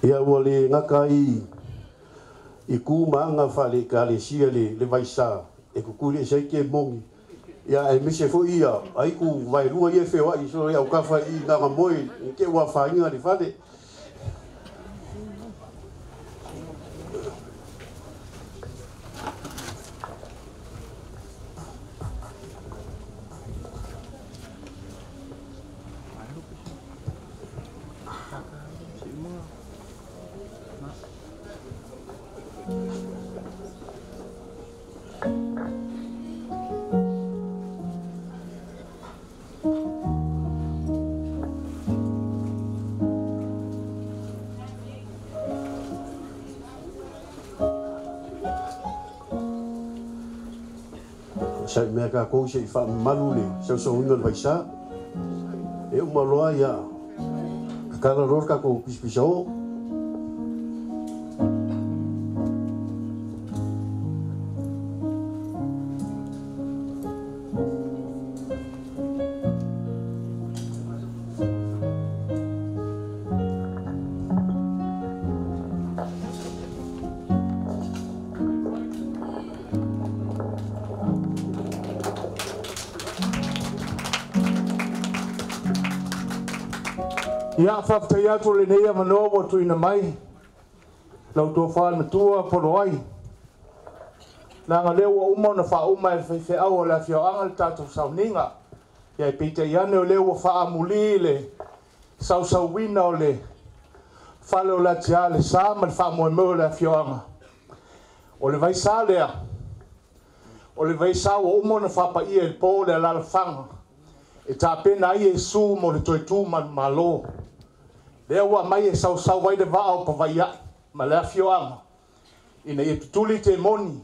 Ia ua le gata i ku ma aga faale-Ekalesia le vaisa e kukuli ese ai ke mogi. Ia e mise foi ia ai ku vai lua ia feoai so ia ukafa i nganga moi ke ua fainga le fale. Sa mea ka kou se i whaamalu le sausauina le vaisa. E umaloa ia kakala ror ka kou pispisa o. Ia whaftai atu le nei manoa ua tuina mai lau tofa matua polo ai. Nanga lea ua uma ona faauma e le faifeau o le afioaga le tatou sauniga. Ia e peitai ane o lea ua faamulī le sausauina o le fale o le atiā le sa ma le faamoemoe o le afioaga. O le vaisā lea, o le vaisā ua uma ona faapaia i le pō le alalafaga e tapena ai Iesu mo le toe tu manumalo. Lea ua mai e sausau ai le vaa o pavaiai ma le afioaga ina ia tutuli te moni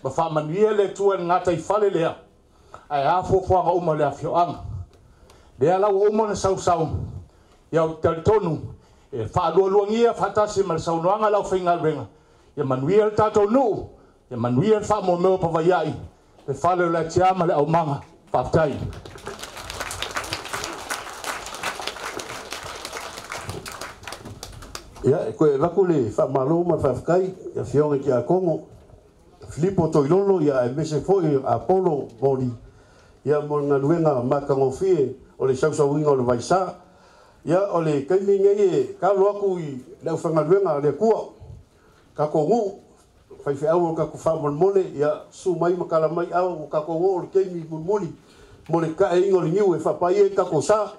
ma faamanuia le Atua i le gataifale lea ae a fuafuaga uma o le afioaga. Lea la ua uma ona sausau ia ou te talitonu e faalualuagia faatasi ma le saunoaga a le aufaigaluega ia manuia le tatou nuu, ia manuia le faamoemoe o pavaiai le fale o le atiā ma le aumaga. Faafetai. Ia, e koe vaku le whaamalo ma whaafkai, ia fionga ki a Kongo, Filipo Toilolo, ia e mese foi Apollo Moli, ia mo ngā luenga makangofie o le sausauinga o le vaisa. Ia o le kaimi ngai e kalo aku i le auwhangaluenga le kua, ka kongu, whaiwheau o ka kuwhaamolmole, ia su mai makala mai au o ka kongu o le kaimi mulmuli, mo le kae ingo le niu e whapai e kako sa.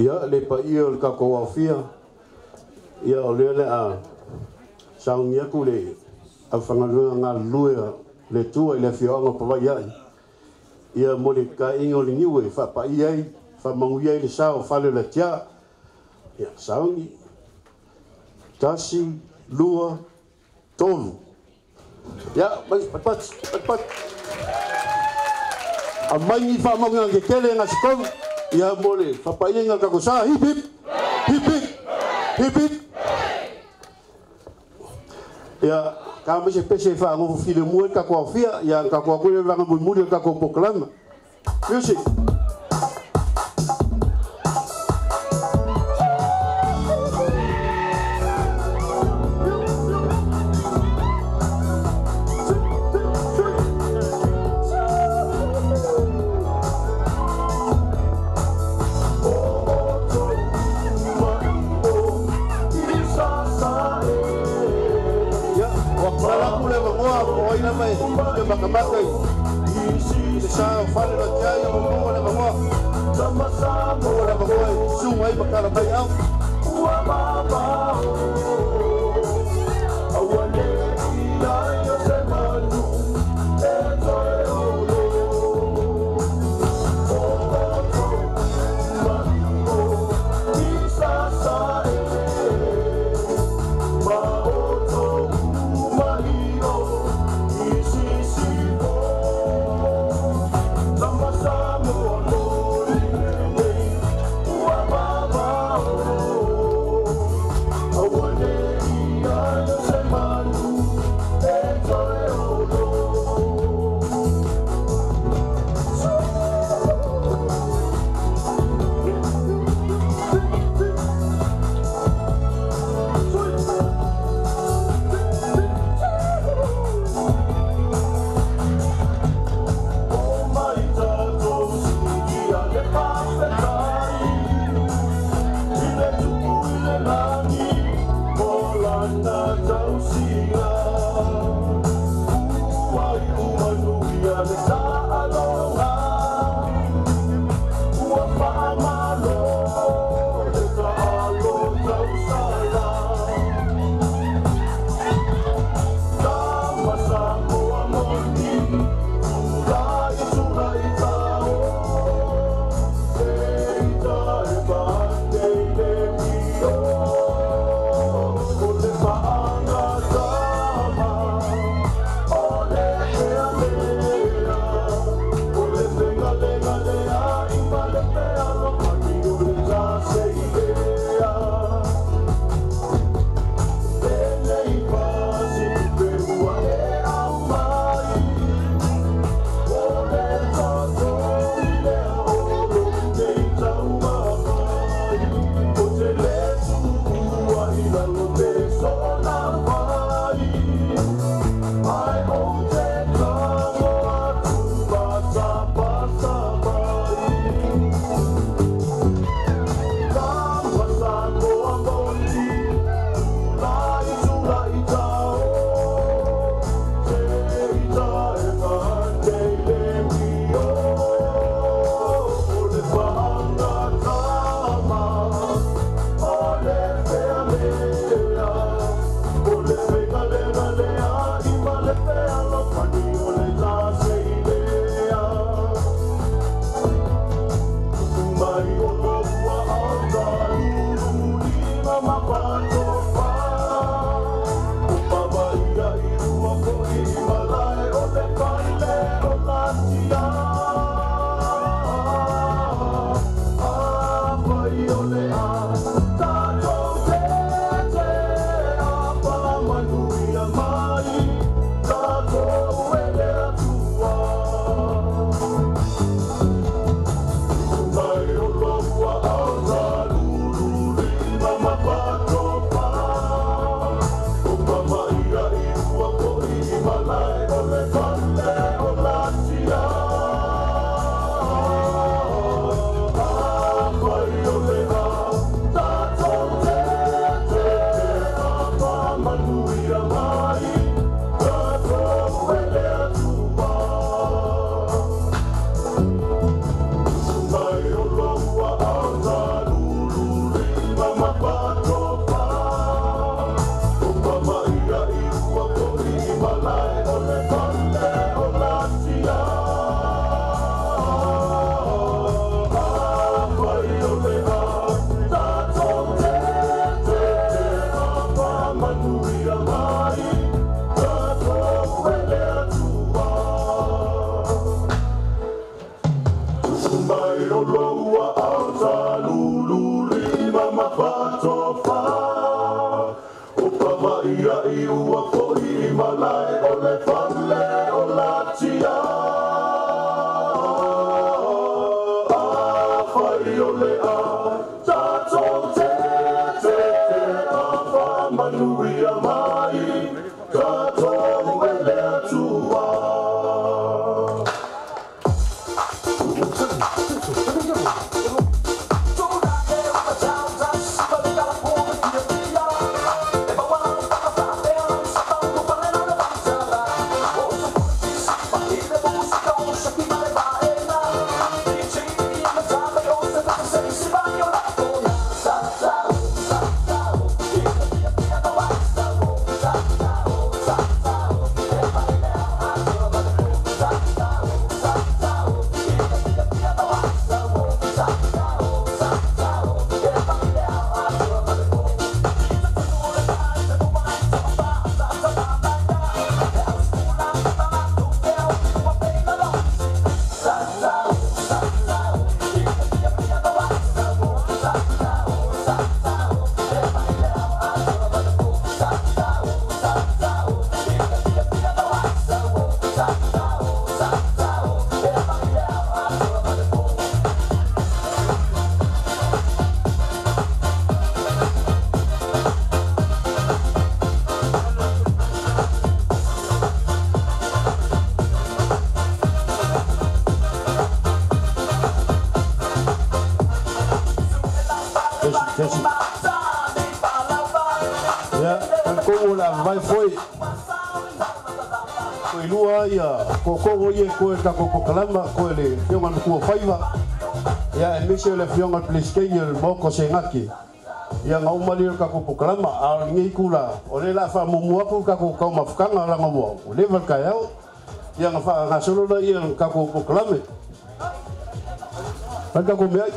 Ia le paia o le kako aufia, ia o lea le a saungi aku le auwhangaluenga ngā lue le tua i le afioaga pavai ai. Ia mo le kainga o le niu e whapai ai, whamangu ai le sa o fale o le tia. Ia saungi, 1, 2, 3. Ia, mai, pat, pat, pat. A mai ni whamangu ke kele ngā sikovu. Ia mo le whapai ngā kako sa, hip hip, hip hip, hip hip. Ia, ka mai se pese whaangofu file mua i kako awhia, ia kako akule vanga muimuri o kako pokalama. Music. Ua talaku le avanoa po o ai lava e fia matamata i le sa o fale lotiai o maua le avanoa. Maua le avanoa e susuga ai ma tala mai au. Faavavae foi toilua ia tootoo ia koe tatou pokalama koe le afioga le matua faiva ia aemaise o le afioga le Peresetene o le Maota o Senate ia na uma lea o le tatou pokalama a o lenei itulā o lea o le a faamuamua atu le tatou taumafataga laga ua leva le taeao ia na faagasolo laia o le tatou pokalame fai le tatou meai.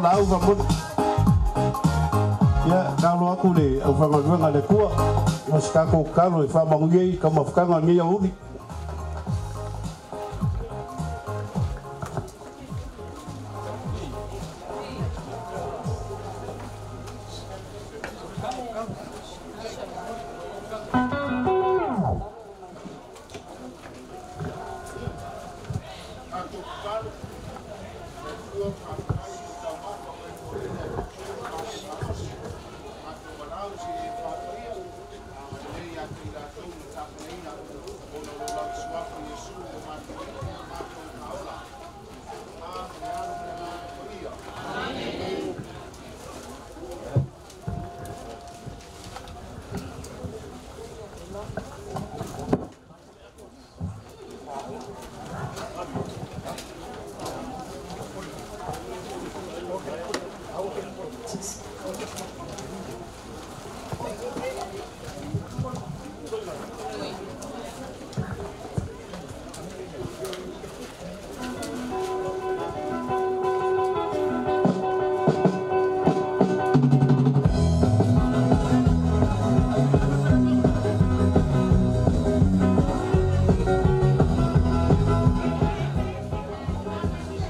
Laau faamolemole. Ia, talo aku le aufaigaluega a le Atua ma se tatou tatalo e faamanuia ai taumafataga o lenei aoauli.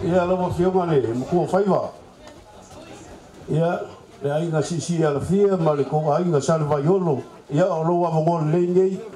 Ia, lau Afioga le matua faiva. Ia, le aiga siisii alafia ma le tou aiga sa le Vaiolo. Ia, o lou avanoa lelei lenei.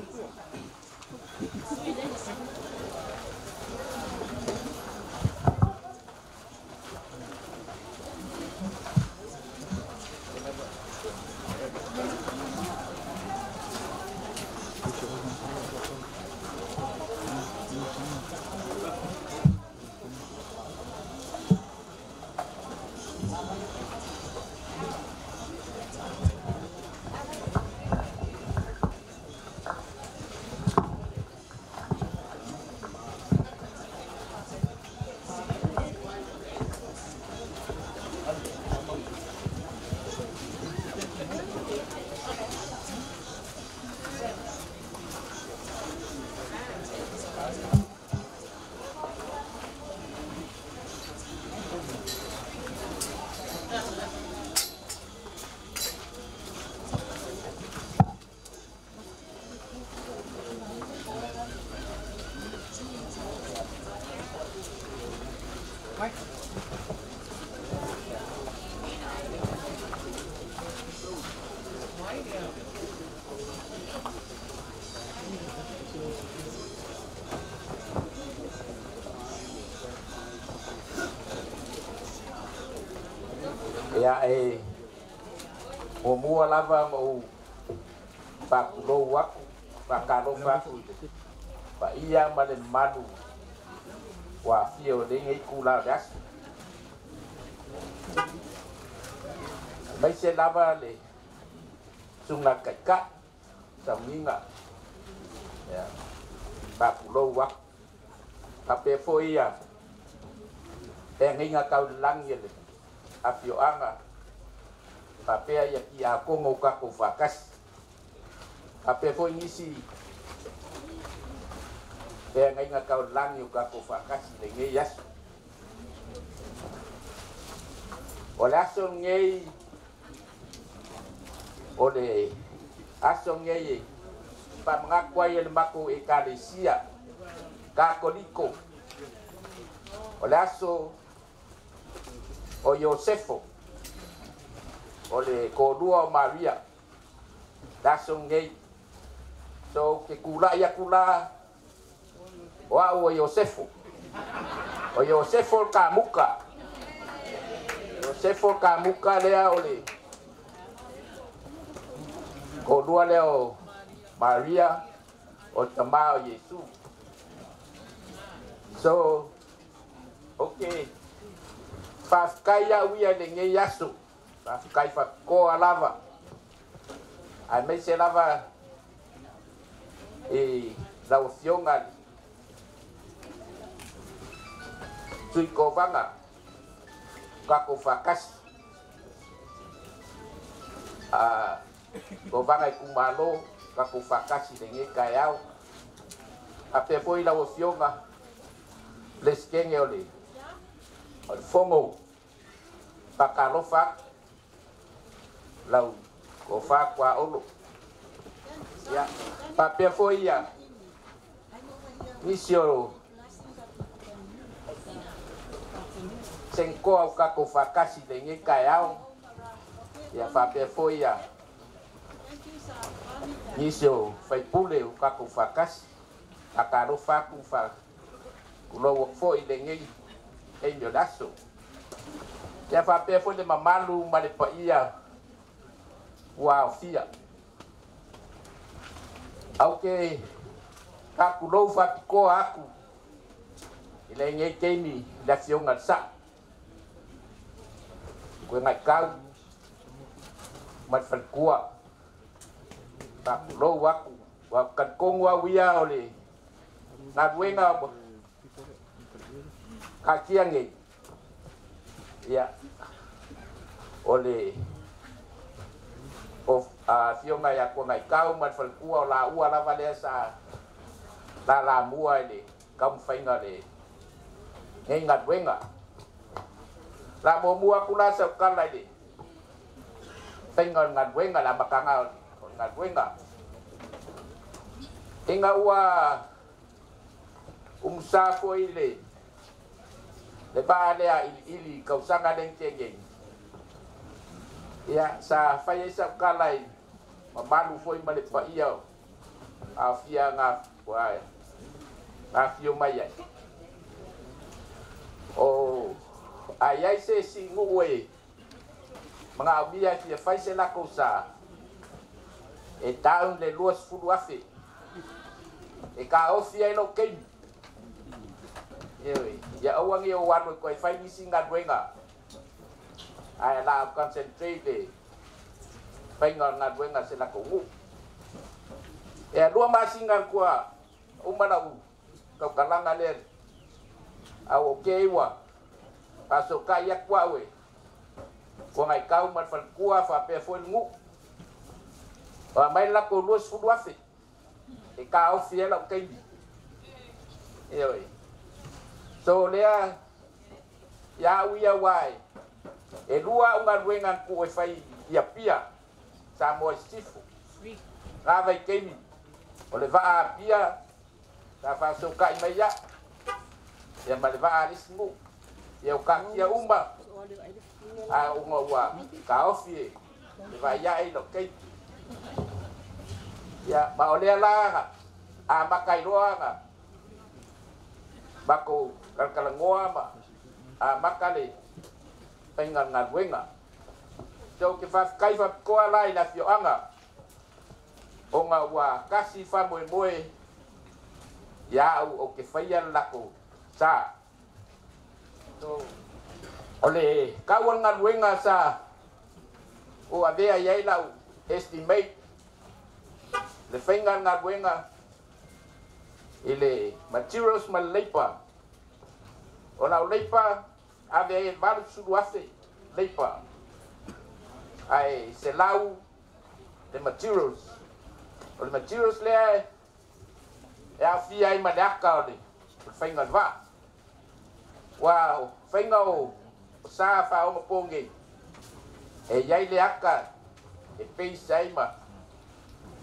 Ia e muamua lava ma ou faatulou aku, faatalofa aku i le paia ma le mamalu ua aafia o lenei itula o le aso. Aemaise lava le susuga taitai sauniga, ia faatulou aku. Faapea foi ia feagaiga tau i le lagi e le afioaga, faapea ia tiakono o tatou faatasi. Faapea foi nisi feagaiga tau i le lagi o tatou faatasi i lenei aso. O le aso lenei, o le aso lenei e faamanatu ai e le matou Ekalesia Katoliko, o le aso o Iosefo, o le toalua o Maria, le aso lenei. So ou te tulai atu la o au o Iosefo. O Iosefo le kamuka. Iosefo le kamuka lea o le toalua lea o Maria, o le tama o Iesu. So, ou te faafetai au ia i lenei aso, faafetai faapitoa lava, aemaise lava i lau Afioga le Sui Kovana tatou faatasi, Kovana itumalo tatou faatasi i lenei taeao. Faapea foi lau Afioga Peresetene o le Fono Fakalofa lau tofa Tuaolo. Ia faapea foi ia nisi o senkoa o tatou faatasi i lenei taeao. Ia faapea foi ia nisi o faipule o tatou faatasi. Faatalofa atu faatulou atu foi i lenei taimi o le aso. Ia faapea foi le mamalu ma le paia ua aofia. Au ke faatulou faapitoa atu i lenei taimi i le afioga i le Sa'a Kuegaitau ma le faletua. Faatulou atu ua talitonu au ia o le galuega taatia nei. Ia o le afioga ia Kuegaitau ma le faletua o laua lava lea sa lalamua i le taumafaiga o lenei galuega. La muamua atu la sau tala i le faiga o le galuega, le amataga o le galuega. Ina ua umusa foi le vaa lea iliili i tausaga lea na tea nei. Ia sa fai ai sau tala i mamalu foi ma le paia o aofia na afio mai ai. O a iai se isi nuu e magaomia e fia fai se latou sa e down le 20,000 e kaofi ai lou taimi. Ioe, ia aua ne i ou alu e toe fai nisi galuega, ae la concentrate le faiga o le galuega a se latou nuu. E 2 masina ua uma lau tautalaga lea, au o ke ua faasootai atu au e Kuagaitau ma le faletua faapea foi le nuu. O aumai le latou 20,000 e taofi ai lau taimi. Ioe. So lea ia au ia ua e 2 au galuega na tuu e fai i Apia, Samoa i Sisifo. Na vaitaimi o le vaa Apia sa faasootai mai ia, ia ma le vaa a le isi nuu. Ia o taatia uma a ona ua taofi e le vaai ae i lau taimi. Ia ma o lea la amata ai loa na matou talatalanoa ma amata le faiga o le galuega. So ou te faafetai faapitoa la i le afioaga ona ua tasi faamoemoe ia au ou te faia le latou sa. So o le tau o le galuega sa o avea i ai lau estimate le faiga o le galuega i le materials ma le labour. O lau labour ave ai e 80,000 labour, ae 100 le materials. O le materials lea e aofia ai ma le aka o le faiga o le vaa. Ua o faiga o sa faaogapo nei, e i ai le aka e base ai ma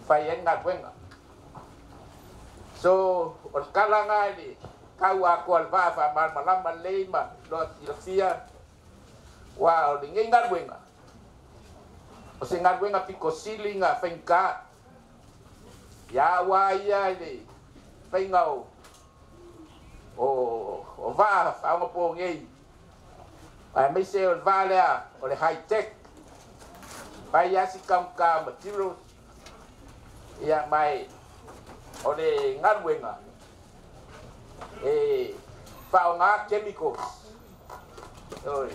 fai ai le galuega. So o le tala na i le tau atoa o le vaa faamalamalama lelei ma loa silafia, ua o lenei galuega o se galuega pito sili na faigata ia ua ia i le faiga o vaa faaogapo nei, aemaise o le vaa lea o le high tech, fai lava si taugata materials. Ia ma o le galuega e faaaoga chemicals. Oi,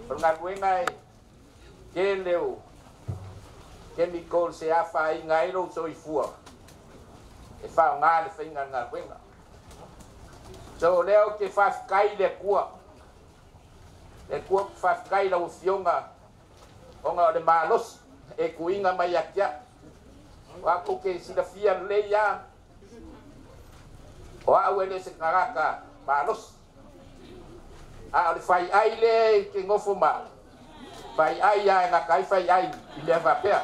o le galuega e tele o chemicals e afaina ai lou soifua e faaaoga le faiga o le galuega. So lea ou te faafetai i le Atua. Le Atua ou te faafetai i lau afioga ona o le malosi e tuuina mai ia te au. O au ou te silafia lelei lava, o au e le se tagata malosi, a o le faiai lea e te nofo ma au, Fai ai ia nga kai fai ai i mea faapea.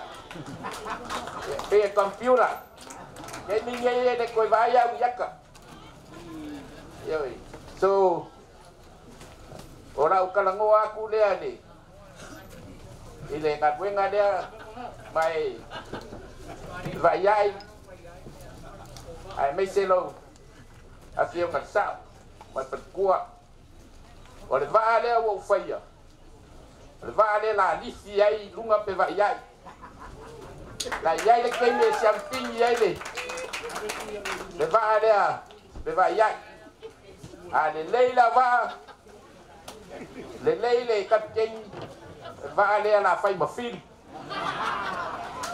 Pe e computer. Ke mi nge e le koe vai au iaka. Ioe. So, o lau kalangoa aku lea le i le galuega lea mai vai ai aemaise lou afioga le sa'o ma le falikua. O le vaa lea ua ou faia, o le vaa lea lalifi ai i luga pe vaai ai. La iai le taimi e siampigi ai le vaa lea pe vaai ai. A lelei la vaa, lelei le kapiteni, vaa lea la fai ma fili.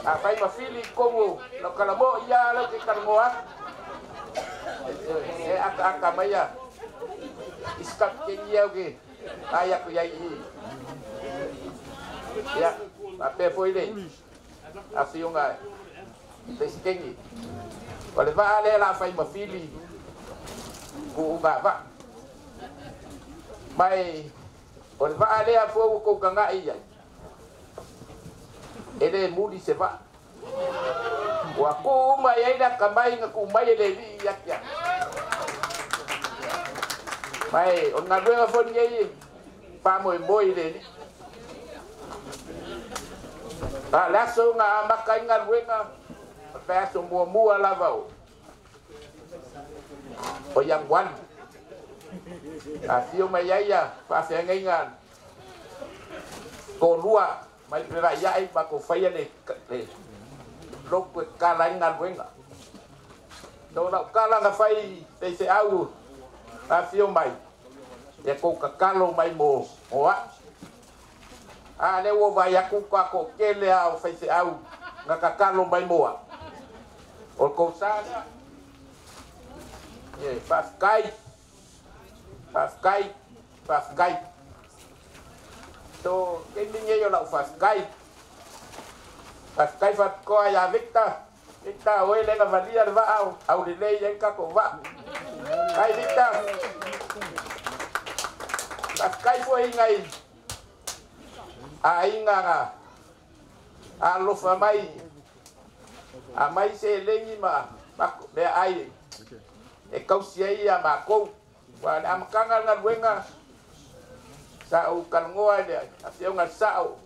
A fai ma fili komu lo kalamo ia lo ke kalamo atu. E aka aka mai ia. Isi kapiteni au ke ai aku iai i. Ia, faapea foi le afioga Peseteni. O le vaa lea la fai ma fili kuuga vaa. Mai o le vaa lea fua ua kou kaga'i ai. E le muli se vaa. Ua kuu uma i ai le akamai na kuu mai e le alii ia te au. Mai o le galuega foi lenei e faamoemoe i le alii. A o le aso na amata ai galuega, o le vaiaso muamua lava o Ianuali. Afio mai ai ia faafeagaiga toalua mai Pevaiai matou faia le lotu e tatala ai galuega. So o lau tala na fai i faifeau afio mai, ia tou tatalo mai mo a'u. A lea ua vaai atu ua toatele lava o faifeau na tatalo mai mo a'u. O le tou sa lea. E faafetai, faafetai, faafetai. So, taimi lenei o lau faafetai. Faafetai faapitoa ia Victor. Victor, o oe lea na valia le vaa aulelei ai le tatou vaa. Faafetai Victor. Faafetai foi i nai aiga na alofa mai, aumai seleni ma meaai e tausi ai ia matou. Aua o le amataga o le galuega, sa ou talanoa i le afioga i le Sa'o,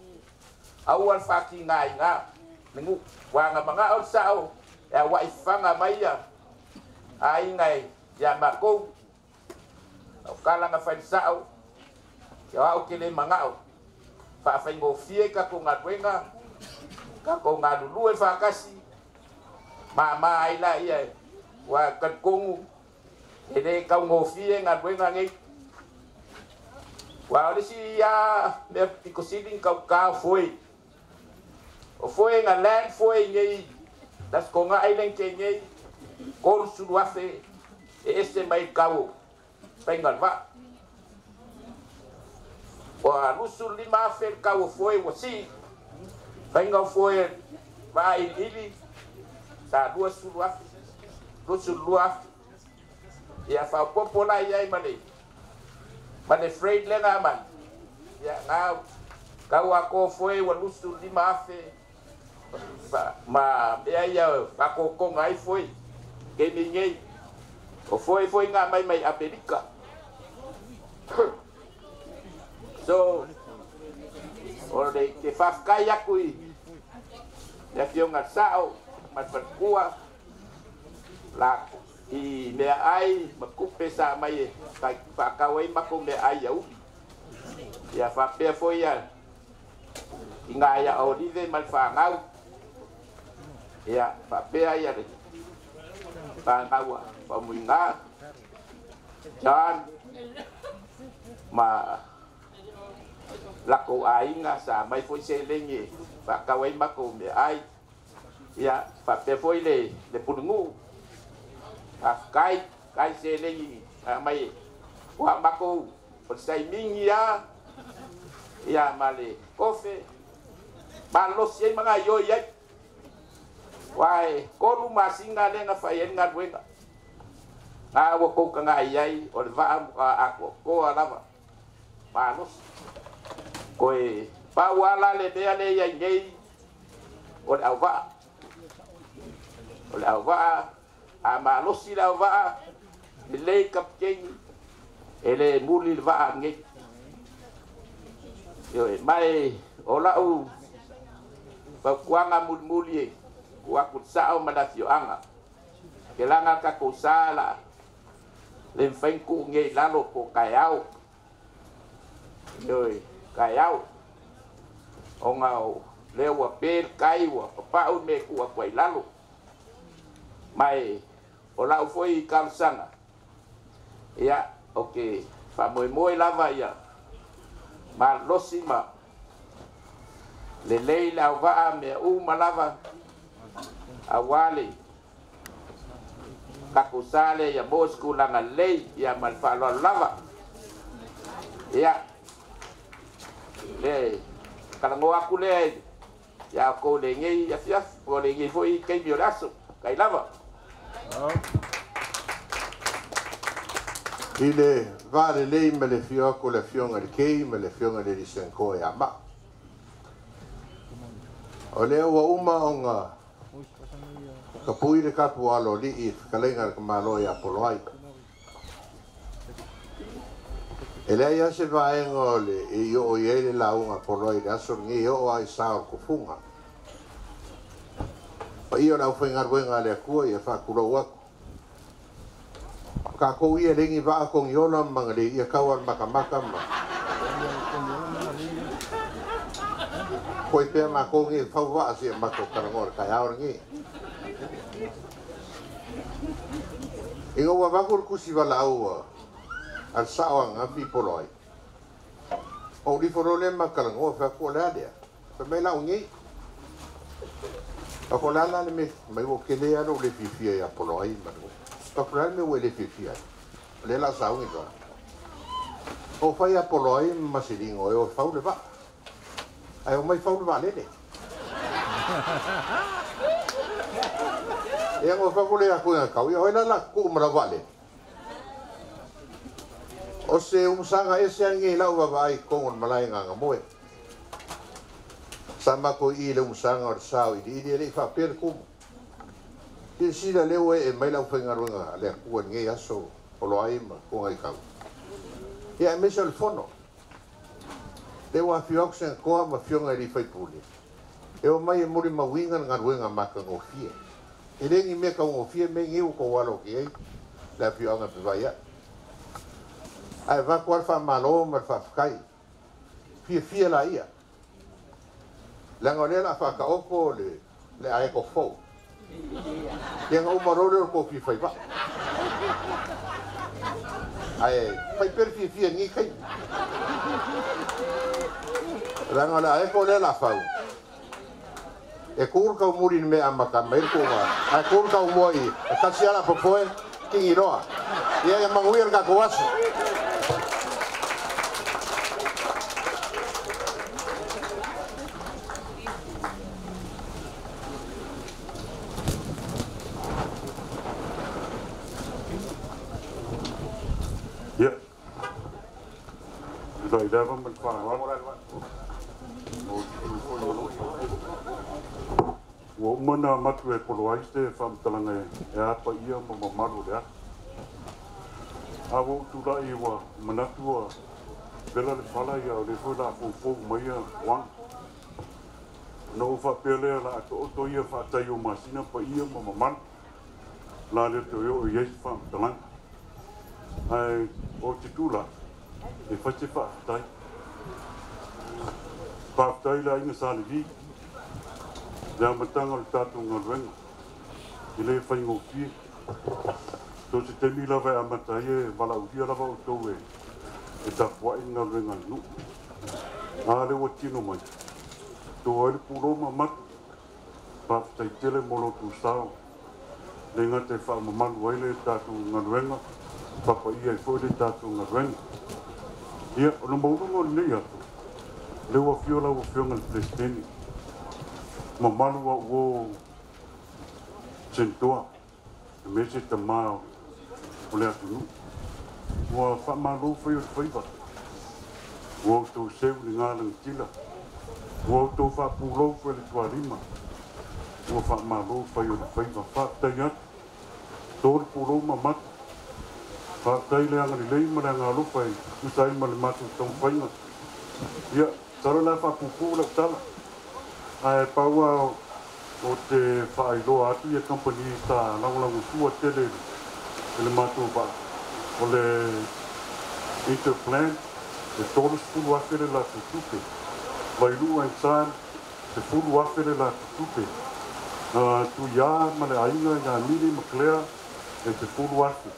aua le faatigaina le nuu. Aua na mana'o le Sa'o e aua'i fafaga mai ia aiga ia matou. O tala na fai i le Sa'o, o au ou te le mana'o, faafaigofie tatou galuega, tatou galulue faatasi, mama ai laia, ua talitonu e le taugofie galuega nei. Aua o le isi lava mea pito sili ona taugata o foe. O foe na land foe i nei i Aso Toonai lea na tea nei, $30,000 e ese mai le tau o faiga o le vaa. Ua $25,000 le tau o foe ua sii. Faiga o foe vaa iliili sa $20,000, $22,000. Ia faaopoopo la i ai ma le freight lea na aumai, ia na tau atoa foe ua $25,000 ma mea ia faatotoga ai foe taimi nei. O foe foi na aumai mai Amerika. So, o le te faafetai atu i le afioga i le Sa'o ma le faletua la i meaai ma tupe sa aumai e faatau ai matou meaai iauli. Ia faapea foi ia tina ia Olive ma le fanau. Ia faapea ia le fanau a Faumuiga, John ma latou aiga sa aumai foi seleni e faatau ai matou meaai. Ia faapea foi le pulenuu, faafetai, faafetai seleni na aumai ua matou o le saimigi lava ia ma le kofe, malosi ai ma gaoioi ai. Aua e 3 masina lea na fai ai le galuega. Na ua tou tagai ai o le vaa matua atoatoa lava, malosi. Toe Pau ala le mea le iai nei o le auvaa. O le auvaa, a malosi le auvaa, lelei kapiteni, e le muli le vaa nei. Ioe, mai o lau fautuaga mulimuli e tuu atu i le sao ma le afioaga. Ke laga tatou sa la le mafai ona tuu nei i lalo po o taeao. Ioe, taeao. Ona o lea ua pe le tai ua papau le mea e tuu atu ai i lalo. Ma e o lau foi talosaga, ia, ou te faamoemoe lava ia malolosi ma lelei le auvaa mea uma lava aua le tatou sa lea ia maua se tulaga lelei ia ma le faaaloalo lava. Ia, le talanoa atu lea ia outou i lenei afiafi po o lenei foi taimi o le aso. Tai lava. I le va lelei ma le afio atu o le Afioga i le Kei ma le Afioga i le alii Senator ia Maa. O lea ua uma ona tapui le tapu aloalii i fetalaiga a le tamaloa ia Poloai. E leai lava se vaega o le e i oo i ai le lauga a Poloai i le aso lenei e oo lava i sa o le tofuga. Paia o le aufaigaluega a le Atua ia faatulou atu. O tatou ia e leai ni vaa togiola ma magalei ia tau lava le matamata ma koe pea matou nei e fau vaa seia matou talanoa i le taeao lenei. Ina ua avatu le tusi valaau a le sao ananafi i Poloai, ou lifo loa lea ma talanoa fai atu o le a lea? Fai mai lau nei. Fai atu o le a la le mea mai ua tele lava lou le fiafia ia Poloai ma le Fai atu o le a le mea ua e le fiafia ai? O lea o le a sauni le vaa. Ou fai ia Poloai ma Maseligo e o e fau le vaa. Ae omai fau le vaalele. Ia ona fai atu lea ia Tuigakau, ia o ai la o le a tutuu ma lau vaalele? O se umusaga ese lava lenei i lau vaavaai i totonu o le malae i Gagamoe. Sa matou i i le umusaga o le sa o iliili e le i faapea le tumu. Silasila lea ua ee mai le aufaigaluega a le Atua i lenei aso Poloai ma Tuagaitau. Ia aemaise o le fono. Lea ua afio atu Senatoa ma afioga i alii faipule e omai e molimauina le galuega matagofie. E le ni mea taugofie mea nei ua tou alo atu i ai le afioaga e Vaiae. Ae avatu lava le faamalo ma le faafetai. Fiafia laia. Leaga o lea o le a faataoto le aeko fou. Ia ona uma loa lea o le tou fia fai vaa. Ae fai pea le fiafia i lenei taimi. Leaga o le aeko lea o le a fau. E tu le taumuli i le mea e amata mai ai le tuuga, ae tu le taumua i e tasi lava la popoe, kingi loa. Ia, ia manuia le tatou aso. Ia, tulai lava ma le faaaloalo. Ua uma ona avatu e Poloai se faamatalaga e a paia ma mamalu o le aso. A ua ou tulai ua manatu ua vela le fala ia o lea foi o le a foufou mai ia Uaga. Ona ou faapea lea o le a tooto ia faatai o masina paia ma mamalu. O le a le toe oo i ai se faamatalaga. Ae ou te tulai e fai se faafetai. Faafetai i le aiga Sa Levi, le amataga o le tatou galuega e le faigofie. So o se taimi lava e amata ai e valaaulia lava outou e tapuai le galuega a le nuu. A lea ua tino mai, to ai le pulou ma matu. Faafetai tele mo lo outou sao. Le gata e faamamalu ai le tatou galuega, faapaia ai foi le tatou galuega. Ia, o le maualuga o lenei aso, lea ua afio lau Afioga i le Peresetene, mamalu au uo Senetoa, aemaise tama o le atunuu. Ua faamalo fai o le faiva, ua outou seu le galagatila. Ua outou faapulou fale tualima. Ua faamālō fai o le faiva. Faafetai atu. Tolu pulou ma mata. Faafetai le agalelei ma le agalofa e tusa ai ma le matou taumafaiga. Ia, salo la faapupuu lau tala. Ae paua o te faailoa atu ia kamupani sa lagolagosua tele i le matou vaa. O le Interplan, e 30,000 le latou tupe. Vailua and Son, 10,000 le latou tupe. Tuiā ma le aiga ia Mili ma Claire, e 10,000.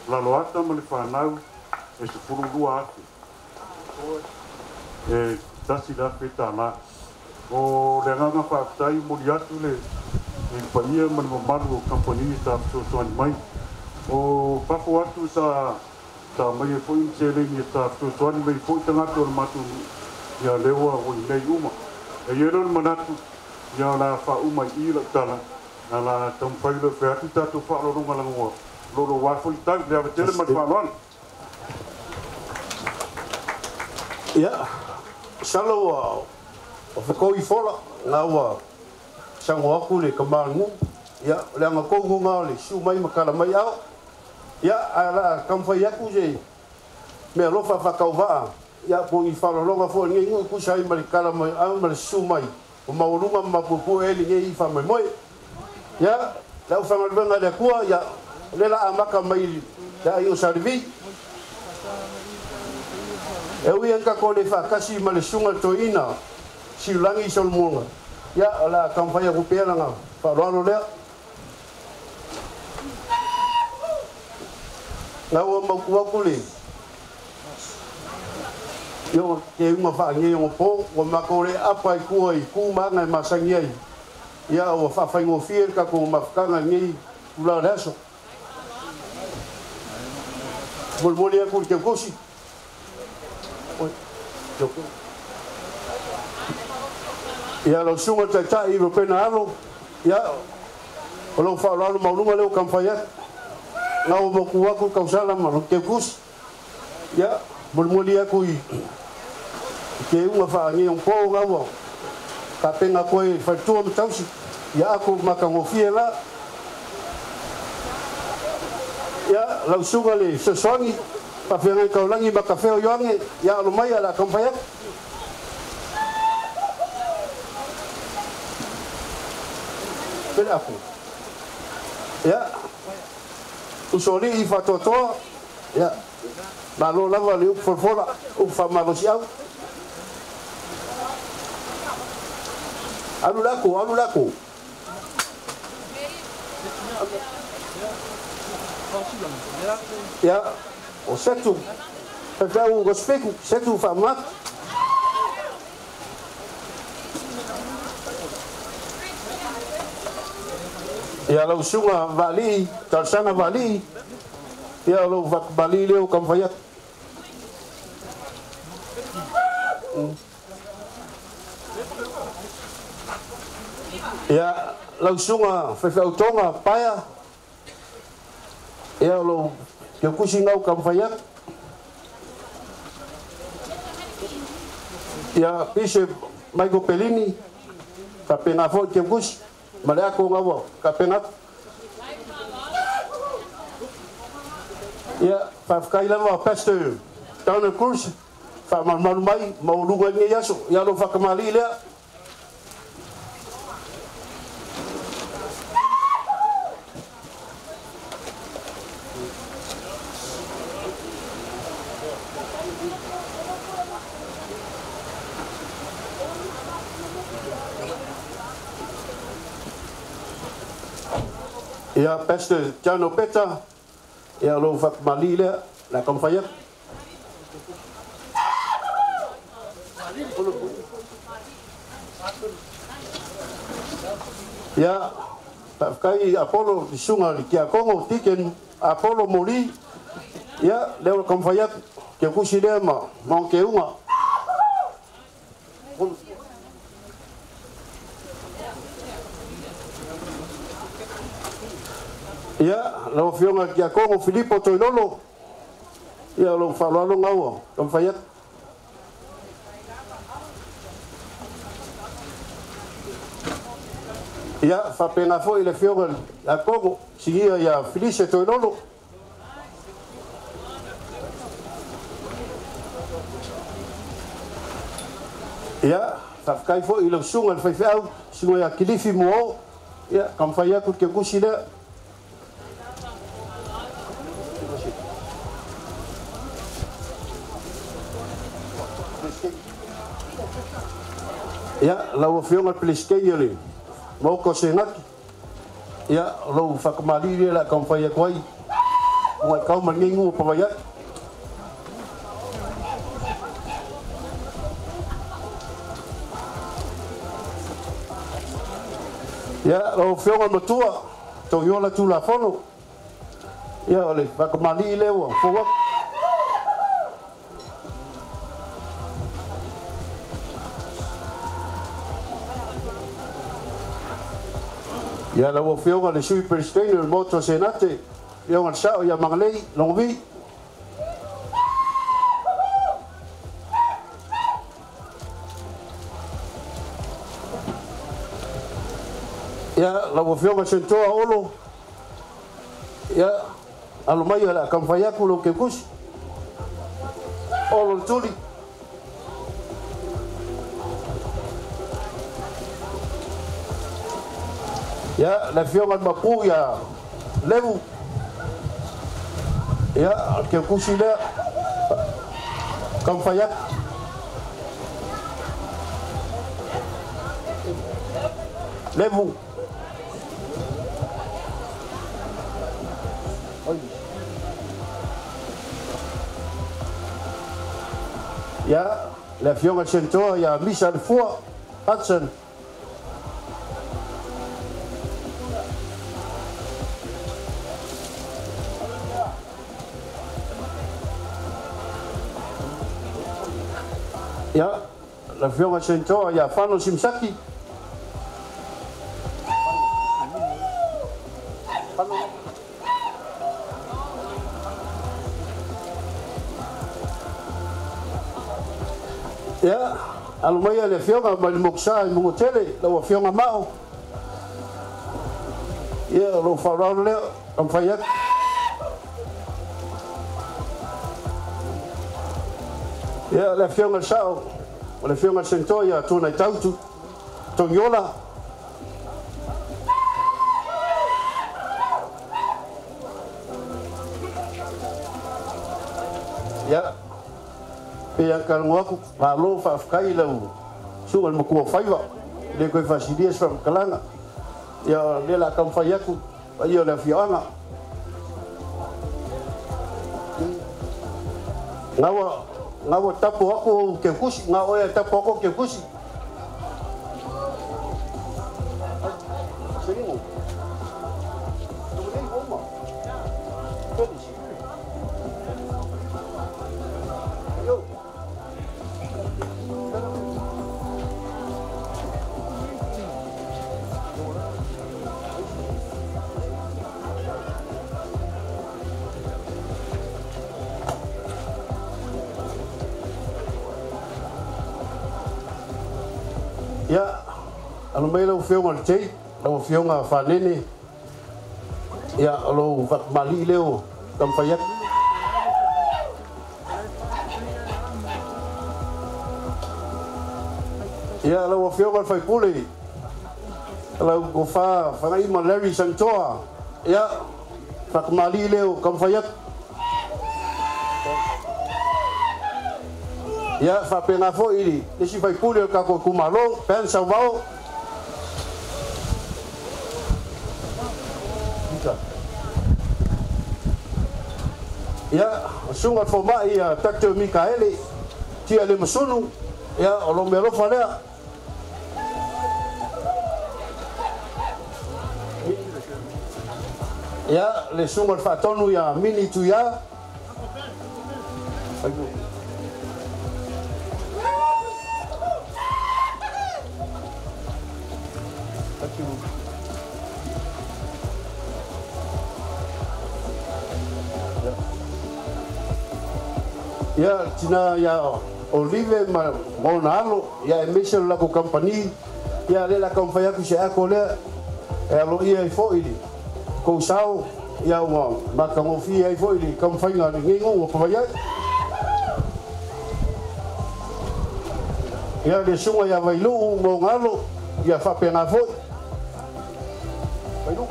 Laloata ma le fanau, e 12,000. E $1,000. O le agaga faafetai moli atu le i le paia ma le mamalu o kamupani sa fesoasoani mai. O fafo atu sa mai ai foi ma seleni sa fesoasoani mai foi tagata o le matou nuu, ia lea ua i inei uma. E i ai lea o le manatu, ia o le a faauma i i lau tala, a la taumafai loa e fai atu tatou faaaloaloga lagoa loloua foi tau le ava tele ma le faaaloalo. Ia, masalo ua fekoi fola na ua sago atu le tama o le nuu. Ia, o le agatonu lena o le susu mai ma tala mai ao. Ia, ae o le a taumafai atu se meaalofa faatauvaa, ia po o ni faaaloaloga foi a lenei nuu e tusa ai ma le tala mai ao ma le susu mai o maualuga ma mapuepue ai lenei faamoemoe. Ia, le aufaigaluega a le Atua, ia, o lea o le a amata mai le aiga o Sa Levi. E ui lava ina tatou le faatasi ma le susuga i le toeaina Siulagi Solomona, ia, o le a taumafai atu pea lana faaaloalo lea. Na ua mautu atu le ioga keuga faaneionapo ua matou le aapa i tua i tu ma aga e masani ai, ia ua faafaigofie le tatou mafutaga i lenei itulā o le aso. Molimoli atu i le teutusi. Ia lau susuga i le Taitai Ropena Alo, ia o lou faaaloalo maualuga lea ua taumafai atu. Na ua mautu atu le tausala ma lou teutusi. Ia, molimoli atu i keuga faaneionapo na ua tapena atu ai e le faletua ma tausi, ia ako matagofie la. Ia, lau susuga i le Fesoasoani, faafeagai taulagi ma Tafeo Ioane, ia alo mai o le a taumafai atu. Pele ako. Ia, usoalii faatoatoa, ia, malo lava le upu folafola, upu faamalosiau. Alu le ako, alu le ako. Ia, o Setu, faifeau Gospeku, Setu faamanatu. Ia, lau susuga Vaalii, talosaga Vaalii, ia o lou faatamalii lea ua taumafai atu. Ia, lau susuga faifeau Toga Paea, ia o lou teutusi lena ua taumafai atu. Ia, Bishop Michael Pelini, faapena foi le teutusi ma le ako na ua tapena atu. Ia, faafetai lava Pastor Donald Cruz, faamalumalu mai maualuga i lenei aso. Ia, lou faatamalii lea. Ia, Pastor John Opeta, ia lou faatamalii lea, o le a taumafai atu. Ia, faafetai Apolo, le susuga i le Tiakono, Deacon Apolo Moli, ia, lea ua taumafai atu, teutusi lea ma ona keuga. Ia, lau Afioga i le Tiakono Filipo Toilolo, ia, o lou faaaloalo lena ua taumafai atu. Ia faapena foi le afioga ia Kogo sigia ia Felice Toilolo. Ia faafetai foi i lau susuga i le faifeau susuga ia Kilifi Muao. Ia taumafai atu le keukusi lea. Ia lau afioga i le Peresetene o le Maota o Senati, ia o lou faatamalii lea o le a taumafai atu ai ua e tau ma lenei nuu o Pavaiai. Ia lau afioga i le matua Togiola Tulafono, ia o le faatamalii lea ua fou atu. Ia lau afioga le Sui Peresetene o le Maota o Senate, afioga i le Sao ia Magalei Logovi. Ia lau afioga Sentoa Olo, ia alo mai o le a taumafai atu lou keukusi. Olo le tuli. Ia le afioga i le Mapu ia Levu. Ia o le keukusi lea taumafai atu. Levu. Ia le afioga i le Sentoa ia Misa le Fua Hudson. Ia le afioga i le Sentoa ia Fano Simisaki. Ia alo mai le afioga mai le Mokusa i Mugutele, lau afioga Mao. Ia o lou faaaloalo lea taumafai atu. Ia le afioga i le Sao o le afioga i le Sentoa ia Tunai Tautu Togiola. Ia pe a kalanoa atu, malo faafetai i lau susuga i le matua o faiva, e le toe faasilia se faamatalaga. Ia lea o le a taumafai atu paia o le afioaga. Gaua tapu atu ou keukusi, ga oe tapu atu ou keukusi. Ia, alo mai lau afioga i le Tei, lau afioga Fanene. Ia, o lou faatamalii lea o taumafai atu. Ia, lau afioga i le Faipule, lau Tofa Fagaima Larry Santoa. Ia, faatamalii lea o taumafai atu. Ia, faapena foi i le isi faipule o le tatou itumalo, Ben Sauvao. Ia, susuga i le fomai ia Dr. Mikaele Tia le Masunu. Ia, o lou mealofa lea. Ia, le susuga i le faatonu ia Mini Tuia. Ia, tina ia Olive ma ona alo, ia e meise le latou kamupani. Ia lea o le a taumafai atu se ako lea. E alo ia i fo'i li kou sao ia ua matagofie ai fo'i le taumafaiga a lenei nuu ua pavai ai. Ia le susuga ia Vailuu ma ona alo ia faapena fo'i. Vailuu.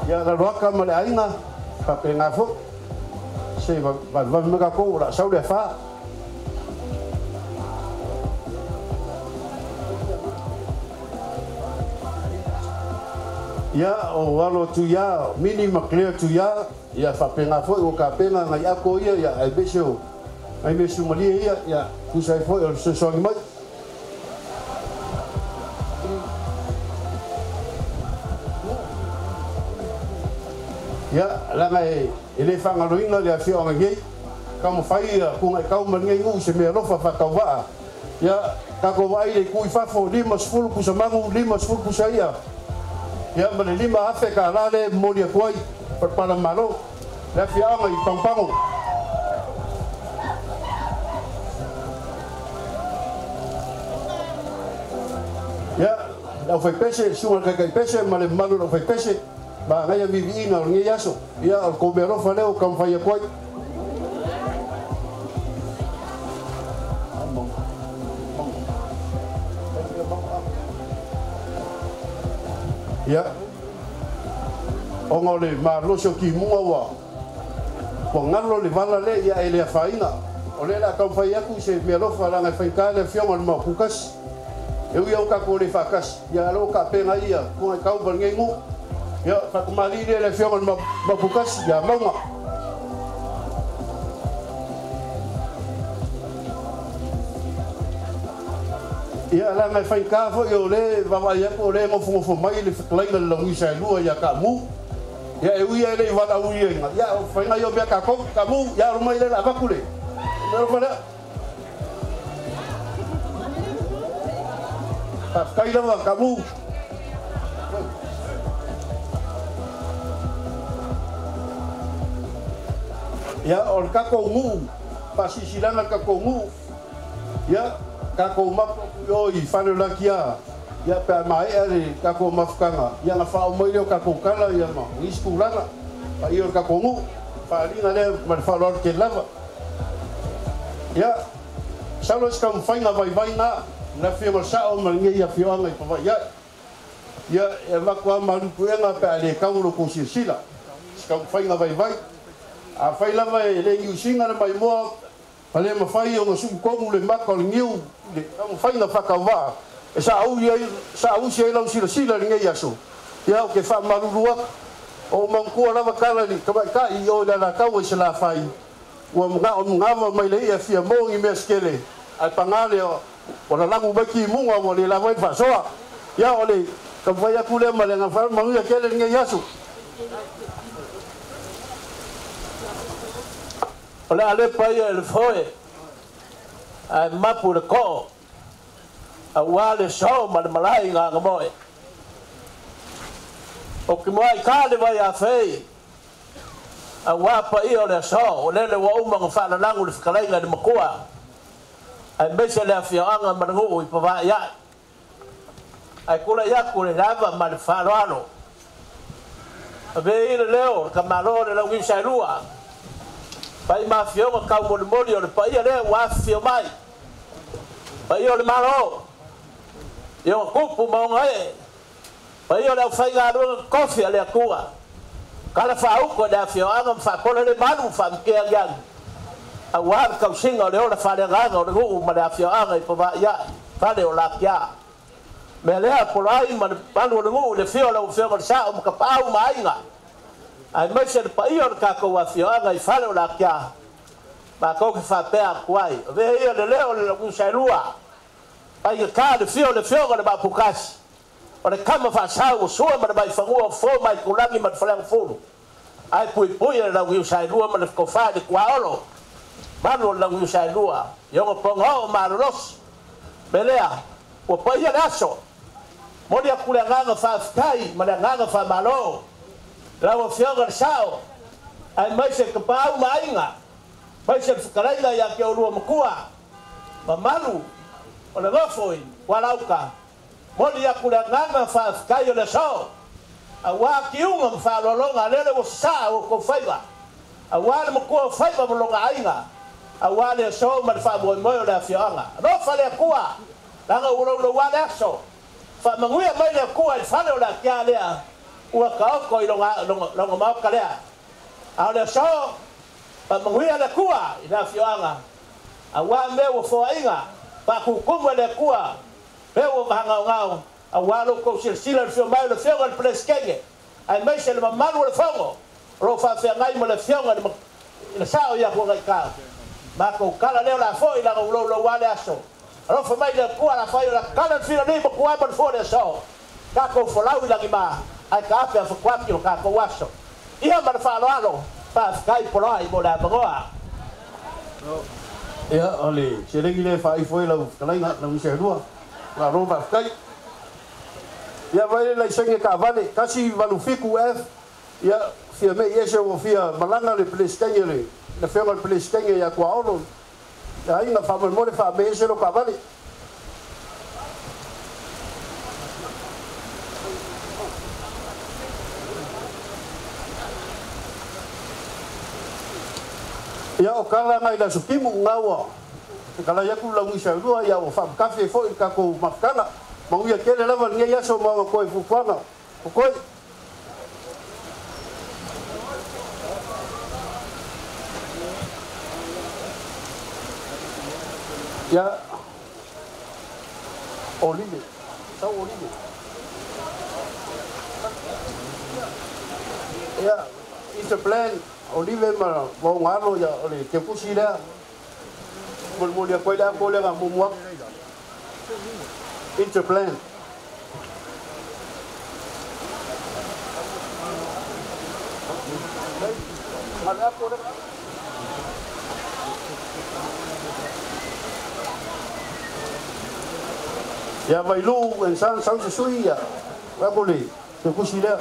Ia Laloaka ma le aiga faapena fo'i se vavevave mai tatou o le a sau le afā. Ia o alo atu ia Mini ma Clear atu ia ia faapena foi ua tapena nai ato ia ia aemaise o nai mea sumalie ia ia tusa ai foi o le fesoasoani mai. Ia leaga e le faagaloina le afioaga nei taumafai ia tugaitau ma lenei nuu i se mea alofa faatauvaa. Ia tatou vaai i le itu i fafo 50 pusa manu 50 pusa ia ia ma le 5,000 tala lea e momoli atu ai palapala malo le afioaga i Pagopago. Ia le aufaipese, susuga i le taitaipese ma le mamalu o le aufaipese ma agaia viiviiga o lenei aso. Ia o le tou meaalofa lea ua taumafai atu ai. Ia ona o le malosi o timuga ua galo le vala lea ia e le afaina. O lea o le a taumafai atu se meaalofa leaga e faigata le afioga i le Maoputasi. E ui lava ua tatou le faatasi, ia a o lea ua tapena ia tugaitau ma lenei nuu. Ia faatamalii lea i le afioga i le Maoputasi ia Mauga. Ia leaga e faigata foi o lea e vaavaai atu o lea e nofonofo mai le fetalaiga i le Launuisa e lua ia Taamu. Ia e ui lava e le i valaauliaina, ia o faiga ia o mea a tatou. Taamu, ia alo mai lea o le a avatu le meaalofa lea. Faafetai lava Taamu. Ia o le tatou nuu, faasilasila le tatou nuu. Ia tatou mapu atu i o i fale o Lakia, ia pe a maea le tatou mafutaga, ia ona faaoo mai lea o tatou tala ia ma nisi tulaga paia o le tatou nuu. Faaaliga lea ma le faaaloalo tele lava. Ia masalo se taumafaiga vaivai na le afioga i le Sao ma lenei afioaga i Pava'i ai. Ia e avatu lava malu puega pe a le tau lo tou silasila. Se taumafaiga vaivai. Afai lava e le niusiga le maimoa ma le mafai ona suu tonu le maka o le niu i le taumafaiga faatauvaa e saausi ai lau silasila i lenei aso, ia ou te faamalulu atu. O ou manatua lava tala i le tamaitai i o i le Alataua i Salafai, ua manao manava mai le i'a fia mo ni mea se tele, ae paga lea ua lalagu mai timuga ua le lava ai le faasoa. Ia o le taumafai atu lea ma le agaga faaaloalo, manuia tele lenei aso. O le a lepa ia i le foe ae mapu i le koo auā le soo ma le malae i Gagamoe. O ke muaʻi kā le vai afei auā paia o le aso o lele ua uma ona faalalagu le fetalaiga i le Matua aemaise le afioaga ma le nuu i Pavaʻi aʻe. Ae tulaʻi atu le lava ma le faaaloalo. Ave i le leo o le tamāloa o le launiu saelua, pai ma afioga taumolimoli o le paia lea ua afifio mai, paia o le Malo i ona tupu ma ona ee, paia o le aufaigaluega tofi a le Atua, tala faauto i le afioaga ma faapola le malu ma faamatea agiagi, auā le tausiga o le ola faaleagaga o le nuu ma le afioaga i Pavaʻi aʻe, fale o Lakia. Mea lea polo ai ma le malu o le nuu i le afio o lau afioga i le Sao ma Tapaau ma Aiga, aemaise le paia o le tatou afioaga i fale o Lakia. Matou te faapea atu ai, avea ia le leo o le lauusaelua, faigata le afio o le afioga i le Maoputasi, o le tama faasau o Sua ma le Vaifanua o Fofo ma Aitulagi ma le Faleagafulu, ae puipui e le lauiusaelua ma le tofa i le tuaolo, malu o le lauiusaelua i ona pogoo malolosi. Mea lea, ua paia le aso. Moli aku le agaga faafetai ma le agaga faamalo lau afioga le sao aemaise kapaau ma aiga maise le fetalaiga ia te oulua matua mamalu o le nofo i Kualauka. Moli aku le agaga faafetai o le aso auā tiuga ma faaaloaloga a lele ua sasā outou faiva auā le matua o faiva ma lona aiga auā le aso ma le faamoemoe o le afioaga. Alofa le Atua laga ua loulouā le aso faamanuia mai le Atua i le fale o le atiā lea ua taoto i lona maota lea. A o le aso faamanuia le Atua i le afioaga auā mea ua foaina faatutumu e le Atua mea ua mahagaogao auā lo outou silasila i le afio mai o le afioga i le Peresetene aemaise le mamalu o le Fono o loo faafeagai ma le afioga i le sao ia Fuagaitau. Matou tala lea o le a fo'i laga ua loulouā le aso. Alofa mai le Atua la fai o le tala le filali ma tuai ma le fua le aso. Tatou folau i lagima ae taape afatuaki o tatou aso. Ia ma le faaaloalo, faafetai poloai mo le avanoa. Ia, o le seleni lea e faaifo ai lau fetalaiga, lau misa e lua. Malo faafetai. Ia, vaai le laisene taavale, 187F, ia, fia mei ese ua fia malaga le Peresetene le afioga i le Peresetene ia Tuaolo, le aiga faamolemole faamei ese lou taavale. Ia, o tala na i le Aso Timu na ua fetalai atu le laugisa e lua, ia ua faamatafi ai foi le tatou mafutaga. Manuia tele lava lenei aso ma ona toe fuafuaga totoe. Ia, Olive, sau Olive. Ia, it's a plan. Olive ma ona alo, ia, o le teukusi lea. Molimoli atu ai le ato lea na mumu atu. Interplan. Ia Vailuu and Son sau se sui ia ako le teukusi lea.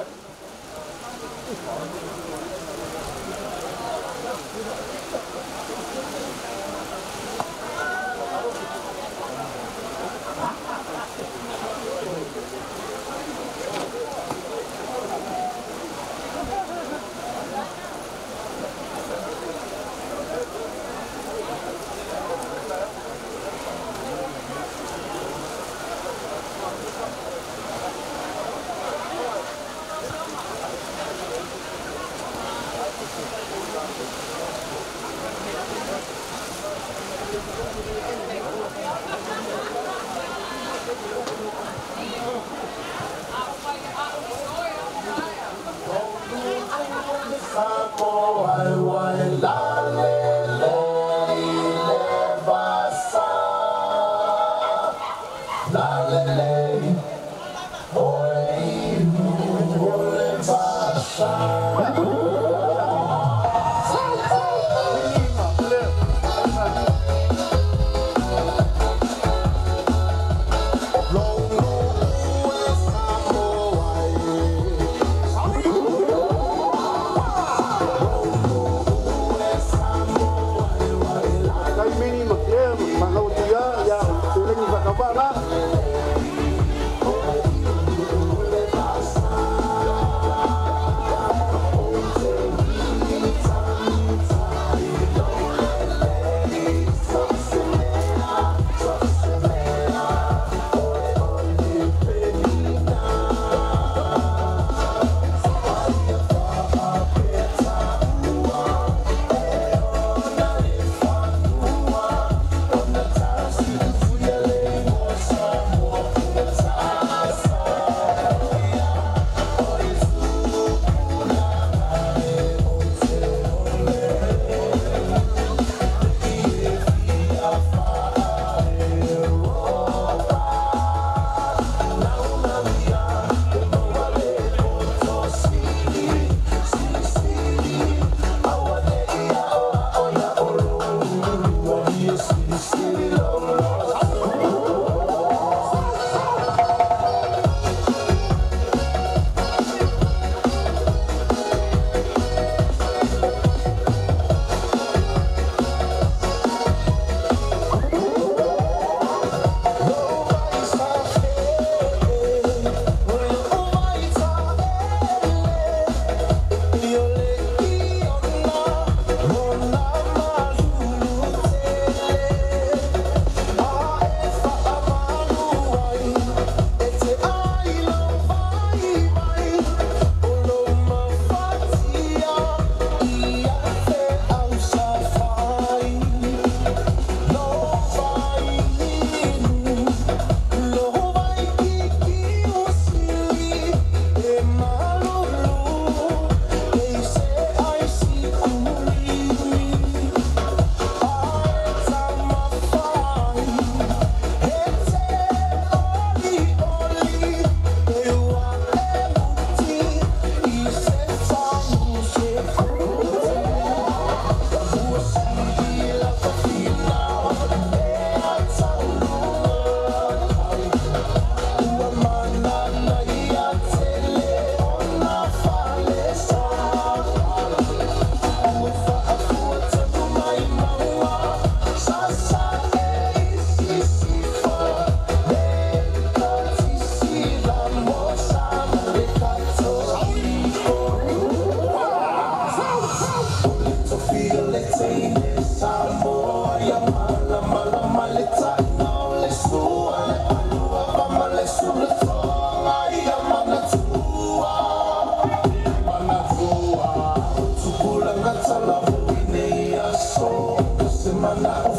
Mana'o.